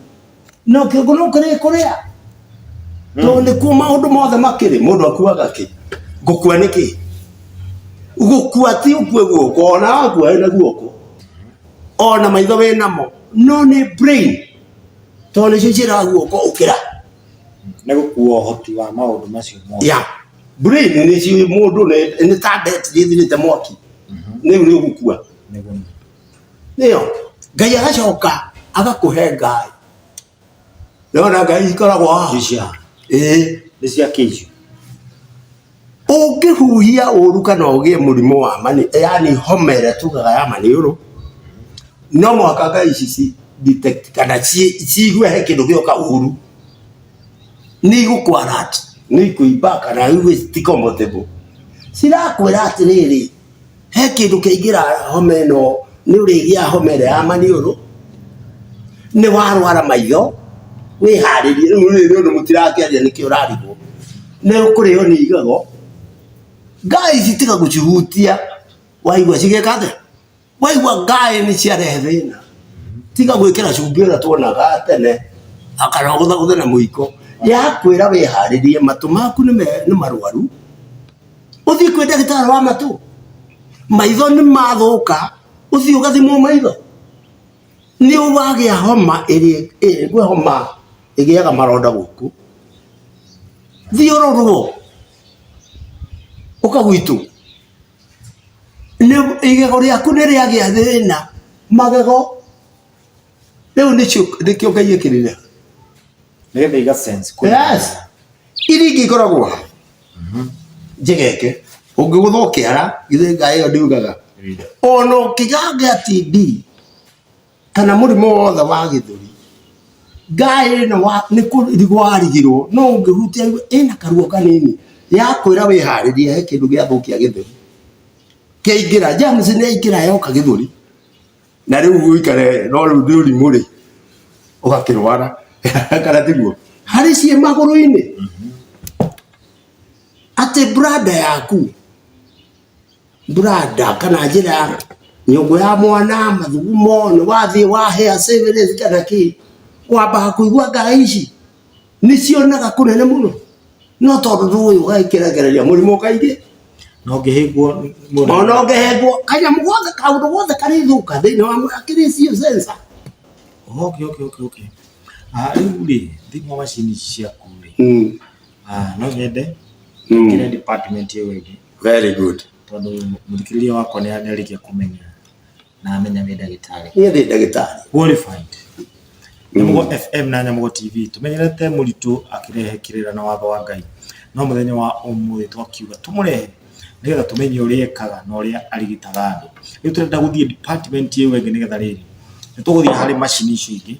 B: no kĩongo no kĩrĩ kũrĩa tondũ nĩkuo maũndũ mothe makĩrĩ mũndũ akuaga kĩ ngũkua nĩkĩ gũkua ti ũkue guoko ona wakua wĩna guoko ona maitho wĩ namo no nĩ brain tondũ nĩcio ciĩraga guoko ũkĩra
A: Nĩ gũkua ũhoti wa maũndũ macio mothe.
B: Ya brain nĩ ciũĩ mũndũ nĩ ta betiri ĩthirĩte mwaki rĩu nĩ ũgũkua
A: Nĩguo.
B: Nĩyo Ngai agacoka agakũhe ngai nĩwona ngai ikoragwo haha
A: Nĩ cia
B: ĩĩ
A: nĩ cia kĩ icio?
B: Ũngĩhuhia ũru kana ũgĩe mũrimũ wa mani, yani homa ĩrĩa tugaga ya maniũrũ, no mũhaka ngai ici ci detect kana ciigue he kĩndũ gĩoka ũru, nĩ igũkũ alert, nĩ ikũimba kana igue ti comfortable. Cirakwĩra atĩrĩrĩ, he kĩndũ kĩaingĩra homa ĩno, nĩ ũrĩgĩa homa ĩrĩa ya maniũrũ, nĩ warwara maitho, wĩharĩrie rĩu rĩrĩ nĩ ũndũ mũtirakĩaria nĩkĩo ũrarigwo, nĩ ũkũrĩo nĩ igego, ngai ici tiga gũcihutia, waigua cigĩka atĩa? Waigua ngai nĩ ciarehe thĩna, tiga gwĩkĩra cumbĩ ũrĩa tuonaga tene, kana ũgũthagũthe na mũiko, yakwĩra wĩharĩrie matũ maku nĩ marwaru, Ũthiĩ kwĩ ndagĩtarĩ wa matũ, maitho nĩ mathũka, ũthiĩ ũgathimwo maitho. Nĩ wagĩa homa ĩrĩa kwĩ homa ĩgĩaga maronda gũkũ, thiĩ ũrorwo, ũka gwitũ. Igego rĩaku nĩ rĩagĩa thĩna, magego, rĩu nĩkĩo Ngai ekĩrire.
A: Nĩgetha iga sense.
B: Yes. Iria ingĩ ikoragwo ha? Njegeke. Ũngĩgũthwo kĩara, githĩ ngai ĩyo ndiugaga. Ona ũkĩgagĩa TB kana mũrimũ wothe wa gĩthũri, ngai ĩno nĩ kũrigwo warigirwo, no ũngĩhutia ĩna karuo kanini, yakwĩra wĩharĩrie he kĩndũ gĩathũkia gĩthũri. Kĩaingĩra, germs nĩ yaingĩra yoka gĩthũri. Na rĩu ũikare no rĩu nĩ ũrimũ rĩ, ũgakĩrwara kana tiguo? Harĩ ciĩ magũrũ-inĩ. Atĩ brada yaku brada kana njĩra ya nyũngũ ya mwana mathugumo nĩ wathiĩ wahĩa syphilis kana kĩ wambaga kũigua ngai ici nĩ cionaga kũnene mũno no tondũ ndũĩ ũgakĩrekereria mũrimũ ũkaingĩ
A: Na ũngĩhĩngwo mũndũ.
B: Ona ũngĩhĩngwo kanyamũ gothe kaũndũ gothe karĩthũka thĩinĩ wa mwĩrĩ akĩrĩ cio sensor.
A: Okay. Ah, rĩu rĩ, thĩinĩ wa macini ici ciaku rĩ, ah, no nyende kĩrĩa department ĩyo ĩngĩ.
B: Very good.
A: Tondũ mũthikĩrĩria wakwa nĩ arĩkia kũmenya na amenya wĩ ndagĩtarĩ.
B: Niĩ ndĩ ndagĩtarĩ.
A: Qualified. Nyamugo FM na Nyamugo TV tũmenyerete mũritũ akĩrehe kĩrĩra na watho wa Ngai no mũthenya wa ũmũthĩ twakiuga tũmũrehe nĩgetha tũmenye ũrĩa ekaga na ũrĩa arigitaga andũ. Rĩu tũrenda gũthiĩ department ĩyo ĩngĩ nĩgetha rĩrĩ nĩ tũgũthiĩ harĩ macini icio ingĩ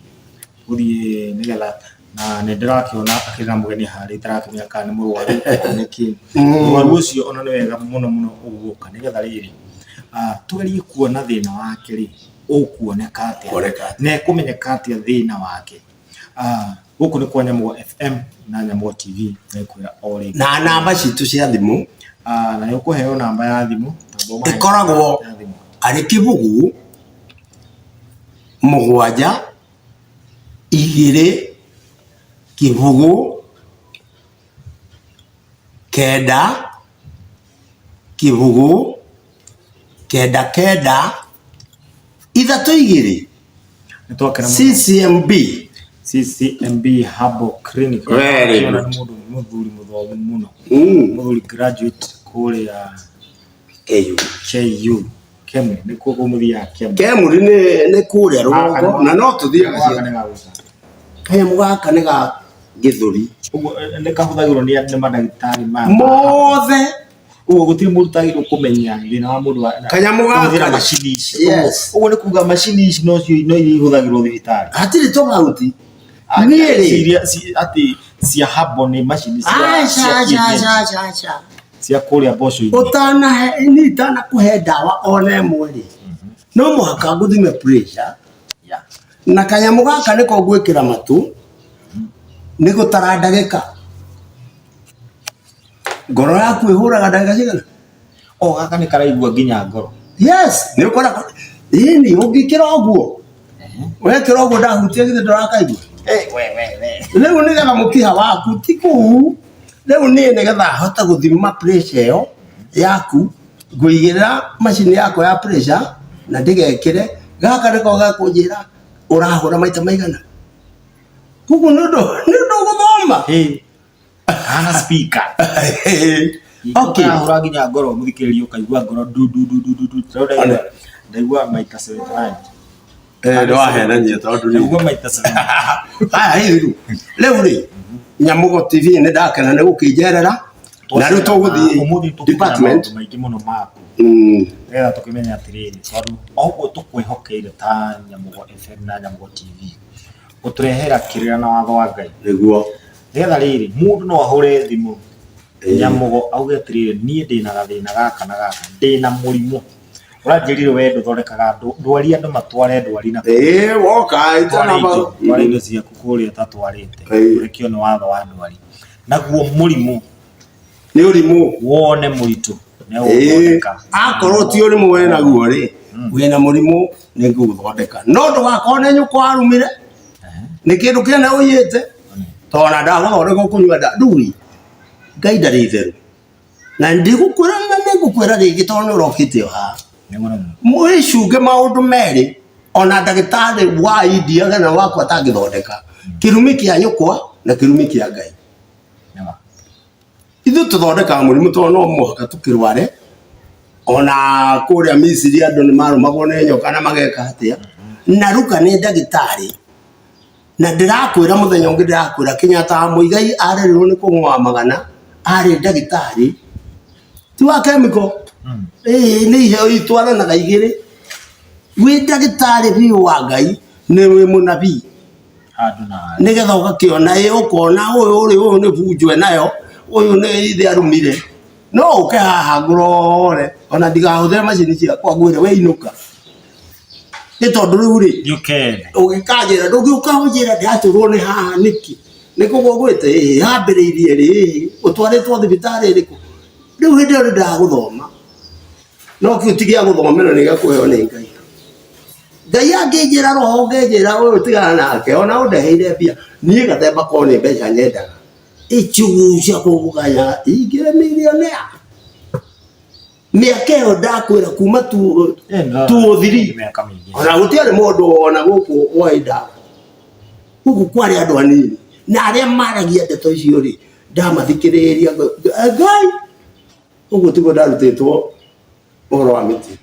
A: gũthiĩ nĩgetha na nĩ ndĩrakĩona akĩrĩ na mũgeni harĩa itarakĩmenya kana nĩ mũrwaru kana nĩ kĩ. Mũrwaru ũcio ona nĩ wega mũno mũno ũgũka nĩgetha rĩrĩ tũgerie kuona thĩna wake rĩ ũkuoneka atĩa
B: Kuoneka atĩa.
A: na ekũmenyeka atĩa thĩna wake. Gũkũ nĩ kwa Nyamũgo FM na Nyamũgo TV nĩngwĩra o rĩngĩ.
B: Na namba citũ cia thimũ
A: Na nĩ ũkũheo namba ya thimũ. Tamba ũmahe
B: ĩkoragwo
A: ya thimũ.
B: arĩ kĩbũgũ mũgwanja igĩrĩ kĩbũgũ kenda kĩbũgũ kenda kenda ithatũ igĩrĩ.
A: Nĩ twakena mũno.
B: CCMB.
A: CCMB Herbal Clinic.
B: Very
A: Ũkĩona
B: good.
A: nĩ mũndũ mũthuri mũthomu mũno.
B: Mm.
A: Mũthuri graduate kũrĩa
B: KU.
A: KU. Kemri nĩkuo kũmũthiaga Kemri.
B: Kemri nĩ kũrĩa rũgongo na no tũthiaga
A: Gaka
B: cia
A: nĩ gagũta.
B: kanyamũ gaka nĩ ga gĩthũri
A: Ũguo nĩ kahũthagĩrwo nĩ mandagĩtarĩ ma
B: mothe
A: Ũguo gũtirĩ mũndũ ũtagĩrĩirwo kũmenya thĩna wa mũndũ wa
B: Kanyamũ gaka
A: kũhũthĩra macini ici.
B: Yes.
A: Ũguo nĩ kuga macini ici nocio no iria ihũthagĩrwo thibitarĩ.
B: Hatirĩ tofauti. Niĩ rĩ
A: Iria atĩ cia herbal nĩ macini cia
B: aca
A: cia
B: aca
A: kienyeji,
B: aca aca aca
A: cia kũrĩa mboco-inĩ.
B: Ũtanahe niĩ itanakũhe ndawa ona ĩmwe rĩ no mũhaka ngũthime pressure na kanyamũ gaka nĩko ngwĩkĩra matũ nĩ gũtara ndagĩka. Ngoro yaku ĩhũraga ndagĩka cigana?
A: O gaka nĩ karaigua nginya ngoro.
B: Yes, nĩ ũkora ĩni ũngĩkĩra ũguo wekĩra ũguo ndahutia githĩ ndũrakaigua rĩu nĩgetha mũkiha waku ti kũu rĩu niĩ nĩgetha hote gũthima pressure ĩyo yaku ngũigĩrĩra macini yakwa ya pressure na ndĩgekĩre gaka nĩko gakũnjĩra ũrahũra maita maigana koguo nĩ ũndũ nĩ ũndũ gũthoma
A: Hana speaker.
B: Okay.
A: Ũkahũra nginya ngoro mũthikĩrĩria ũkaigua ngoro du du du du du du. Rĩu ndaigua ndaigua maita 79.
B: Eh, nĩwahenania tondũ rĩu
A: Ndaigua maita 79.
B: Haya, hihi rĩu rĩu rĩ Nyamugo TV nĩ ndakena nĩ gũkĩnjerera na rĩu tũgũthiĩ
A: Ũmũthĩ tũkũmenya
B: department
A: maũndũ maingĩ mũno maku.
B: Mm.
A: Nĩgetha tũkĩmenye atĩrĩrĩ tondũ o ũguo tũkwĩhokeire ta Nyamugo FM na Nyamugo TV gũtũrehera kĩrĩra na watho wa Ngai.
B: Nĩguo.
A: Nĩgetha rĩrĩ, mũndũ no ahũre thimũ Nyamugo auge atĩrĩrĩ, niĩ ndĩna gathĩna gaka na gaka, ndĩna mũrimũ. Ũranjĩrire we ndũthondekaga andũ, ndwari andũ matware ndwari na
B: Ĩĩ woka
A: tware
B: itanamba
A: indo, tware indo ciaku kũrĩa ũtatwarĩte,
B: Ĩĩ.
A: ũrekio nĩ watho wa ndwari. Naguo mũrimũ
B: Nĩ ũrimũ.
A: wone mũritũ nĩ
B: Ĩĩ
A: ũgũthondeka.
B: akorwo ti ũrimũ wĩ naguo rĩ, wĩna mũrimũ nĩ ngũgũthondeka. No ndũgakorwo nĩ nyũkwa warumire, nĩ kĩndũ kĩene ũiyĩte, tondũ ona ndagũthondeka ũkũnyua nda rĩu rĩ, Ngai ndarĩ itherũ. Na ndigũkwĩra na nĩngũkwĩra rĩngĩ tondũ nĩ ũrokĩte o haha.
A: Nĩguo nĩguo.
B: Mwĩcunge maũndũ merĩ ona ndagĩtarĩ wa India kana wakwa atangĩthondeka. Kĩrumi kĩa nyũkwa na kĩrumi kĩa Ngai.
A: Nĩma.
B: Ithuĩ tũthondekaga mũrimũ tondũ no mũhaka tũkĩrware. Ona kũrĩa Misiri andũ nĩ marũmagwo nĩ nyoka na mageka atĩa. Na Luka nĩ ndagĩtarĩ. Na ndĩrakwĩra mũthenya ũngĩ ndĩrakwĩra Kenyatta wa Muigai arerirwo nĩ kũng'oa magana arĩ ndagĩtarĩ ti wa chemical ĩĩ nĩ iheo itwaranaga igĩrĩ wĩ ndagĩtarĩ biũ wa Ngai nĩ wĩ mũnabii
A: Handũ na handũ.
B: nĩgetha ũgakĩona ĩ ũkona ũyũ ũrĩ ũyũ nĩ bunjo enayo ũyũ nĩ ithe arumire no ũke haha ngũrore ona ndigahũthĩre macini ciakwa ngwĩre we inũka nĩ tondũ rĩu rĩ
A: Yũkene.
B: ũgĩkanjĩra ndũngĩũka ũnjĩre ndĩratũrwo nĩ haha nĩkĩ nĩ kũgwa gwĩte ĩĩ yambĩrĩirie rĩ ĩĩ ũtwarĩtwo thibitarĩ ĩrĩkũ Rĩu hĩndĩ ĩyo nĩndaga gũthoma, no kĩu ti gĩa gũthomerwo nĩ gĩa kũheo nĩ Ngai. Ngai angĩnjĩra roho ũngĩnjĩra ũyũ tigana nake ona ũndeheire mbia, niĩ gathemba korwo nĩ mbeca nyendaga, ichugu cia kũgaya ingĩrĩ millionaire. Mĩaka ĩyo ndakwĩra kuma 203
A: Mĩaka mĩingĩ.
B: ona gũtiarĩ mũndũ ona gũkũ woĩ ndawa. Gũkũ kwarĩ andũ anini na arĩa maragia ndeto icio rĩ, ndamathikĩrĩria Ngai ũguo tiguo ndarutĩtwo ũhoro wa mĩtĩ.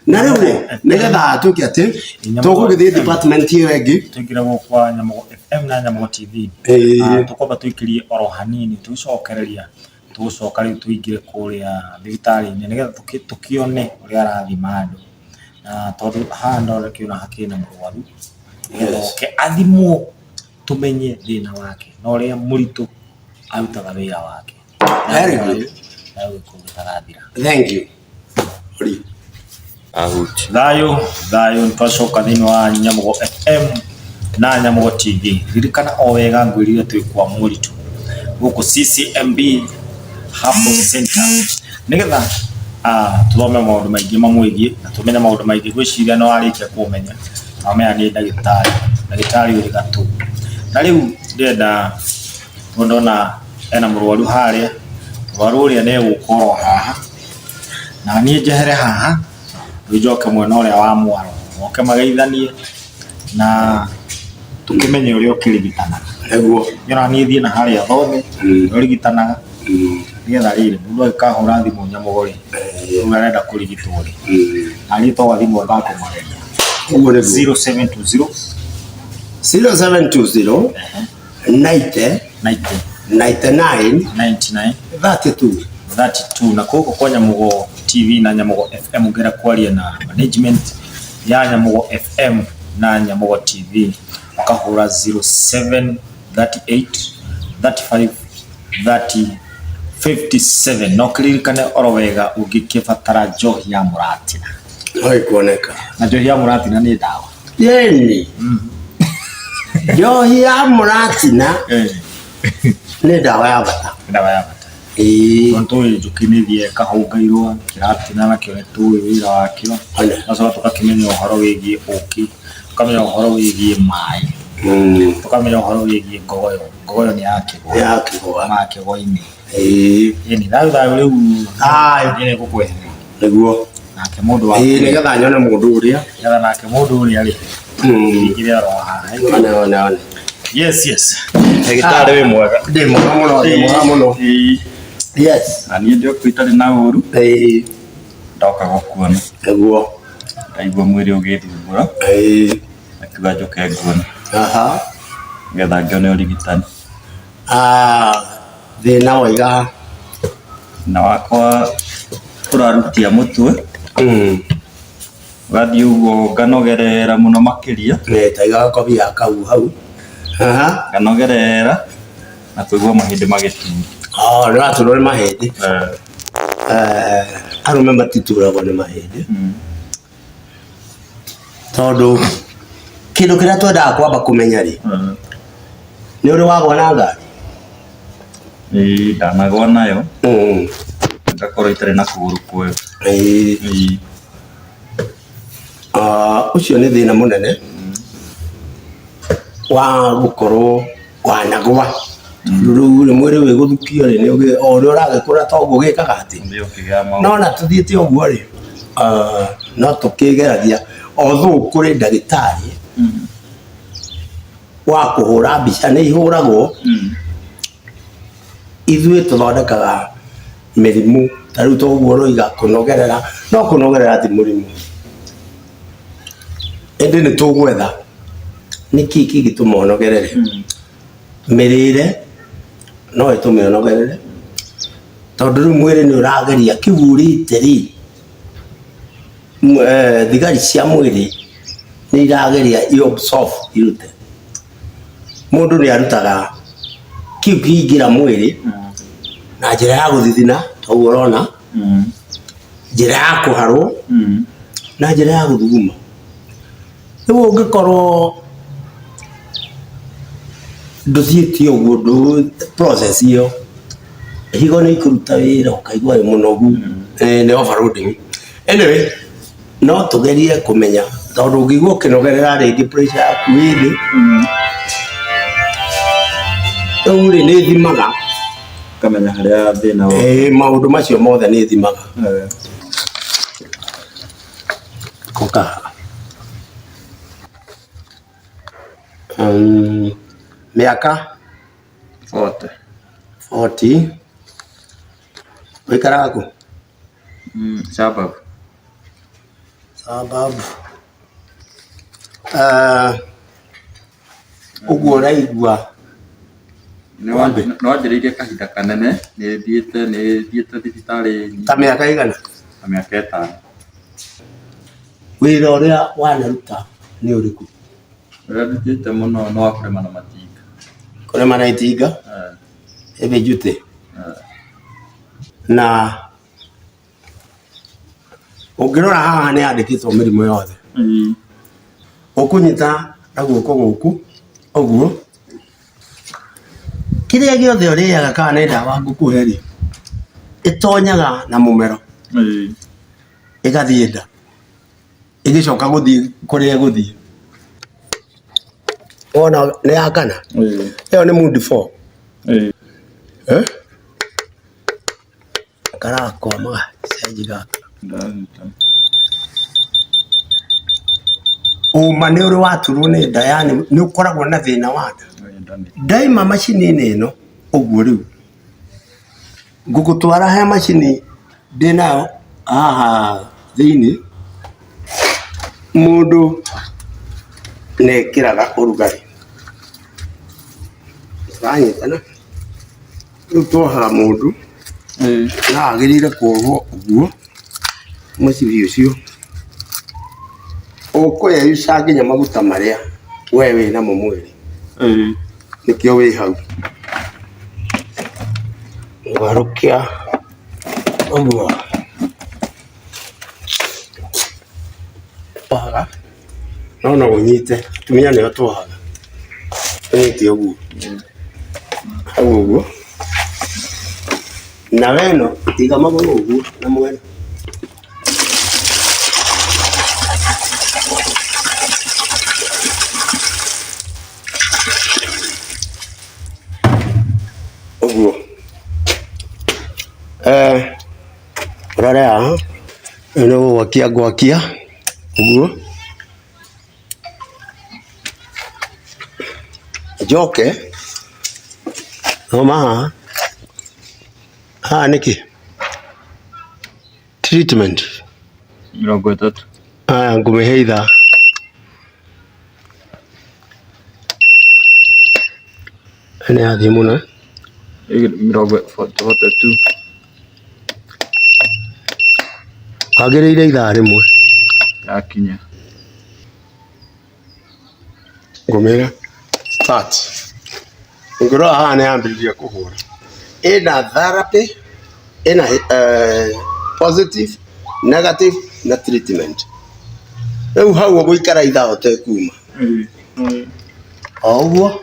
B: Na rĩu rĩ, nĩgetha tuĩke atĩ tũgũgĩthiĩ department ĩyo ĩngĩ.
A: Tũingĩre gũkũ kwa Nyamugo FM na Nyamugo TV.
B: Ĩĩ.
A: Ah, tũkwamba tũikĩrie oro hanini tũgĩcokereria tũgũcoka rĩu tũingĩre kũrĩa thibitarĩ-inĩ nĩgetha tũkĩone ũrĩa arathima andũ. Na tondũ haha ndona kĩona hakĩrĩ na mũrwaru nĩgetha oke athimwo tũmenye thĩna wake na ũrĩa mũritũ arutaga wĩra wake.
B: Very good.
A: Thayũ gĩkuũ gĩtagathira.
B: Thank you. Ori.
C: Ahuti.
A: Thayũ thayũ nĩtwacoka thĩinĩ wa Nyamugo FM na Nyamugo TV. Ririkana o wega ngwĩrire twĩ kwa Mũritũ gũkũ CCMB Herbal Center nĩgetha tũthome maũndũ maingĩ mamwĩgiĩ na tũmenye maũndũ maingĩ. Ngwĩciria nĩ warĩkia kũmenya na wamenya nĩ ndagĩtarĩ, ndagĩtarĩ ũrĩ gatũ. Na rĩu ndĩrenda tondũ ndona hena mũrwaru harĩa, mũrwaru ũrĩa nĩ egũka oro haha na niĩ njehere haha rĩu njoke mwena ũrĩa wa mwaro moke mageithanie na tũkĩmenye ũrĩa ũkĩrigitanaga.
B: Nĩguo.
A: Nĩ ona niĩ thiĩ na harĩa thome ũrĩa ũrigitanaga nĩgetha rĩrĩ mũndũ agĩkahũra thimũ Nyamugo rĩ, rĩu arenda kũrigitwo rĩ, na niĩ to thimũ ndakũmareria.
B: Ũguo nĩguo.
A: 0720
B: 0720 90
A: 90
B: 99
A: 99
B: 32.
A: 32 na koguo kwa Nyamugo TV na Nyamugo FM ũngĩenda kwaria na management ya Nyamugo FM na Nyamugo TV ũkahũra 0738 35 30 57 na ũkĩririkane oro wega ũngĩkĩbatara njohi ya mũratina.
B: No ĩkuoneka.
A: Na njohi ya mũratina nĩ ndawa.
B: Yeni. Njohi ya mũratina nĩ ndawa ya bata.
A: Ndawa ya bata.
B: Ĩĩ.
A: Tondũ tũĩ njũkĩ nĩ ĩthiaga ĩkahũnga irũa, kĩratina nakĩo nĩ tũĩ wĩra wakĩo. Tũgacoka tũgakĩmenya ũhoro wĩgiĩ ũkĩ, tũkamenya ũhoro wĩgiĩ maĩ, tũkamenya ũhoro wĩgiĩ ngogoyo. Ngogoyo nĩ ya kĩgwa.
B: Ya kĩgwa.
A: Ma kĩgwa-inĩ.
B: Ĩĩ.
A: Ĩni, thayũ thayũ rĩu.
B: Thayũ.
A: Niĩ nĩ ngũkweherera.
B: Nĩguo.
A: Nake mũndũ wa
B: Ĩĩ nĩgetha nyone mũndũ ũrĩa.
A: Nĩgetha nake mũndũ ũrĩa rĩ. Ingĩre oro haha.
B: One one one.
A: Yes, yes.
C: Ndagĩtarĩ wĩ mwega.
B: Ndĩ mwega mũno, ndĩ mwega mũno.
C: Ĩĩ.
B: Yes.
C: Na niĩ ndĩ okuo itarĩ na ũru.
B: Ĩĩ.
C: Ndoka gũkuona.
B: Nĩguo.
C: Ndaigua mwĩrĩ ũgĩthumbũra.
B: Ĩĩ.
C: Ngakiuga njũke nguone.
B: Aha.
C: Nĩgetha ngĩone ũrigitani.
B: Ah, thĩna waiga.
C: Na wakwa ũrarutia mũtwe. Ũgathiĩ ũguo nganogerera mũno makĩria.
B: Nĩ taiga gakobi kau hau. Aha.
C: Nganogerera na kũigua mahĩndĩ magĩtura.
B: Oh, nĩ ũraturwo nĩ mahĩndĩ. Eh, arũme matituragwo nĩ mahĩndĩ. Tondũ kĩndũ kĩrĩa twendaga kwamba kũmenya rĩ, nĩ ũrĩ wagwa na ngari?
C: Ĩĩ ndanagwa nayo. Ngakorwo itarĩ na kũgũrũ kwega.
B: Ĩĩ.
C: Ĩĩ.
B: Ah, ũcio nĩ thĩna mũnene wa gũkorwo wanagwa tondũ rĩu rĩ mwĩrĩ wĩ gũthukio rĩ nĩ ũgĩ- o ũrĩa ũragĩkũra toguo gĩkaga atĩ
C: Nĩ ũkĩgĩa maũndũ.
B: no na tũthiĩte ũguo rĩ ah, no tũkĩgeragia although kũrĩ ndagĩtarĩ wa kũhũra mbica nĩ ihũragwo ithuĩ tũthondekaga mĩrimũ ta rĩu toguo ũroiga kũnogerera no kũnogerera ti mũrimũ ĩndĩ nĩ tũgwetha nĩkĩ kĩngĩtũma ũnogerere mĩrĩre no ĩtũme ũnogerere tondũ rĩu mwĩrĩ nĩ ũrageria kĩu ũrĩte rĩ thigari cia mwĩrĩ nĩ irageria i absorb irute mũndũ nĩ arutaga kĩu kĩingĩra mwĩrĩ na njĩra ya gũthithina ta ũguo ũrona njĩra ya kũharwo na njĩra ya gũthuguma rĩu ũngĩkorwo ndũthiĩte ũguo ndũ process ĩyo. Higo nĩ ikũruta wĩra ũkaigua wĩ mũnogu. Nĩ overloading. Anyway, no tũgerie kũmenya tondũ ũngĩigua ũkĩnogerera rĩngĩ pressure yaku ĩ thĩ. Rĩu rĩ nĩ thimaga.
C: Ũkamenya harĩa thĩna wa.
B: Maũndũ macio mothe nĩ thimaga. Ũka haha. Mĩaka?
C: 40.
B: 40. Ũikaraga kũ?
C: Suburb.
B: Suburb. Ũguo ũraigua.
C: Nĩ wanjĩrĩirie kahinda kanene, nĩ thiĩte nĩ thiĩte thibitarĩ nyingĩ.
B: Ta mĩaka ĩigana?
C: Ta mĩaka ĩtano.
B: Wĩra ũrĩa wanaruta nĩ ũrĩkũ?
C: Ũrĩa ndutĩte mũno nĩ wa kũrĩma na matinga.
B: Kũrĩma na itinga? Heavy duty? Na ũngĩrora haha nĩ yandĩkĩtwo mĩrimũ yothe. Ũkũnyita na guoko gũkũ ũguo, kĩrĩa gĩothe ũrĩaga kana nĩ ndawa ngũkũhe rĩ, ĩtonyaga na mũmero ĩgathiĩ nda. Ĩgĩcoka gũthiĩ kũrĩa ĩgũthiĩ. Wona nĩ ya kana? Ĩyo nĩ mood four. Eh? Karakwama gacenji gaka. Ũma nĩ ũrĩ waturwo nĩ nda yani nĩ ũkoragwo na thĩna wa nda. Ndaima macini-inĩ ĩno ũguo rĩu ngũgũtwara he macini ndĩnayo haha thĩinĩ, mũndũ nĩ ekĩraga ũrugarĩ. Tũranyitana? Rĩu tuohaga mũndũ na agĩrĩire kuohwo ũguo mũcibi ũcio, ũkũyeyuca nginya maguta marĩa we wĩnamo mwĩrĩ, nĩkĩo wĩ hau. Ngwarũkia ũguo twohaga no no ũnyite atumia nĩo twohaga ũnyite ũguo hau ũguo nawe ĩno iga magũrũ ũguo na mwena. Ũguo ũrore haha ĩno nĩ gũgwakia ngwakia ũguo njoke thoma haha haha nĩkĩ treatment
C: 30.
B: Haya ngũmĩhe ithaa. Nĩ yathiĩ mũno.
C: 42.
B: Wagĩrĩire ithaa rĩmwe.
C: Yakinya.
B: Ngũmĩra start. Ũngĩrora haha nĩ yambĩrĩria kũhũra. Ĩna therapy, ĩna positive, negative na treatment. Rĩu hau ũgũikara ithaa ũtekuma. O ũguo.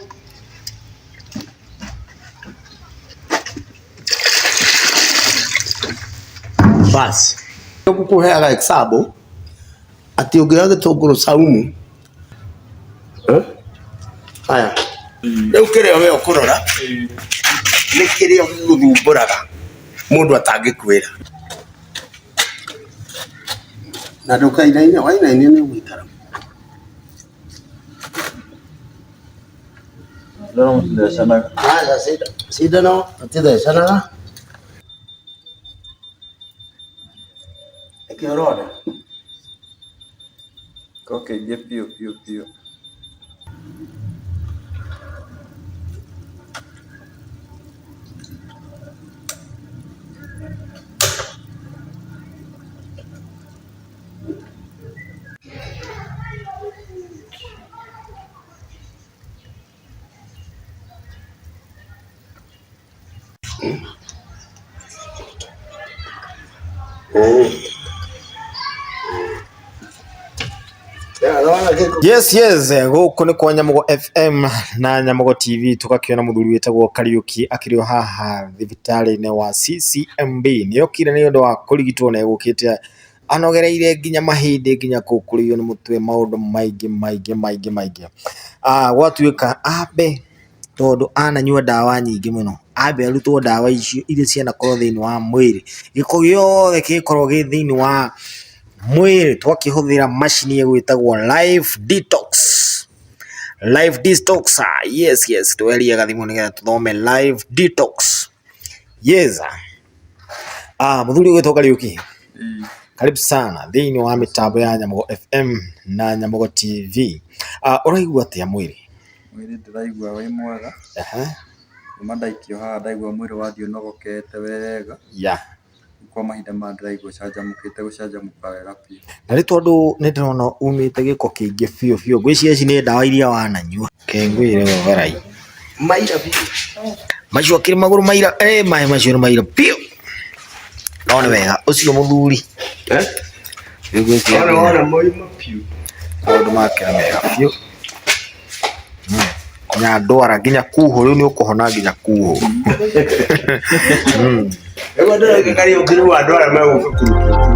B: Bas. Ngũkũheaga example atĩ ũngĩoya gĩtũngũrũ saumu eh? Haya rĩu kĩrĩa we ũkũrora nĩ kĩrĩa gĩgũthumbũraga mũndũ atangĩkwĩra na ndũkainaine wainainia nĩ ũgũikara. Aca cindano tũtithecanaga. Nĩkĩ ũrona?
C: Gũkĩingĩ biũ biũ biũ.
A: Yes, yes, gũkũ nĩ kwa Nyamugo FM na Nyamugo TV, tũgakĩona mũthuri wĩtagwo Kariũki akĩrĩ o haha thibitarĩ-inĩ wa CCMB. Nĩ okire nĩ ũndũ wa kũrigitwo na egũkĩte anogereire nginya mahĩndĩ, nginya kũu kũrĩo nĩ mũtwe, maũndũ maingĩ maingĩ maingĩ maingĩ. Ah, gwatuĩka ambe, tondũ ananyua ndawa nyingĩ mũno, ambe arutwo ndawa icio iria cianakorwo thĩinĩ wa mwĩrĩ, gĩko gĩothe kĩngĩkorwo gĩ thĩinĩ wa mwĩrĩ, twakĩhũthĩra macini ĩgwĩtagwo Life Detox. Life Detox, yes yes, twerie gathimũ nĩgetha tũthome Life Detox. Yes. Ah, mũthuri ũgwĩtwo Kariũki, karibu sana thĩinĩ wa mĩtambo ya Nyamugo FM na Nyamugo TV. Ah, ũraigua atĩa mwĩrĩ?
C: Mwĩrĩ ndĩraigua wĩ mwega. Kuma ndaikio haha ndaigua mwĩrĩ wathiĩ ũnogokete wega. Kwa mahinda maya ndĩraigua ũcanjamũkĩte gũcanjamũka wega biũ.
A: Na nĩ tondũ nĩ ndĩrona umĩte gĩko kĩingĩ biũ biũ, ngwĩciria ici nĩ ndawa iria wananyua. Kengwĩre ũvarai.
B: Maira biũ.
A: Macio akĩrĩ magũrũ maira, eh, maĩ macio nĩ maira biũ. No nĩ wega, ũcio mũthuri.
B: Eh?
A: Ngwĩciria
B: Wona wona moima biũ.
A: Maũndũ make nĩ mega biũ. Nginya ndwara, nginya kuhũ, rĩu nĩ ũkũhona nginya kuhũ.
B: Nĩguo ndĩreka Kariũki rĩu andũ arĩa megũka kũrutwo.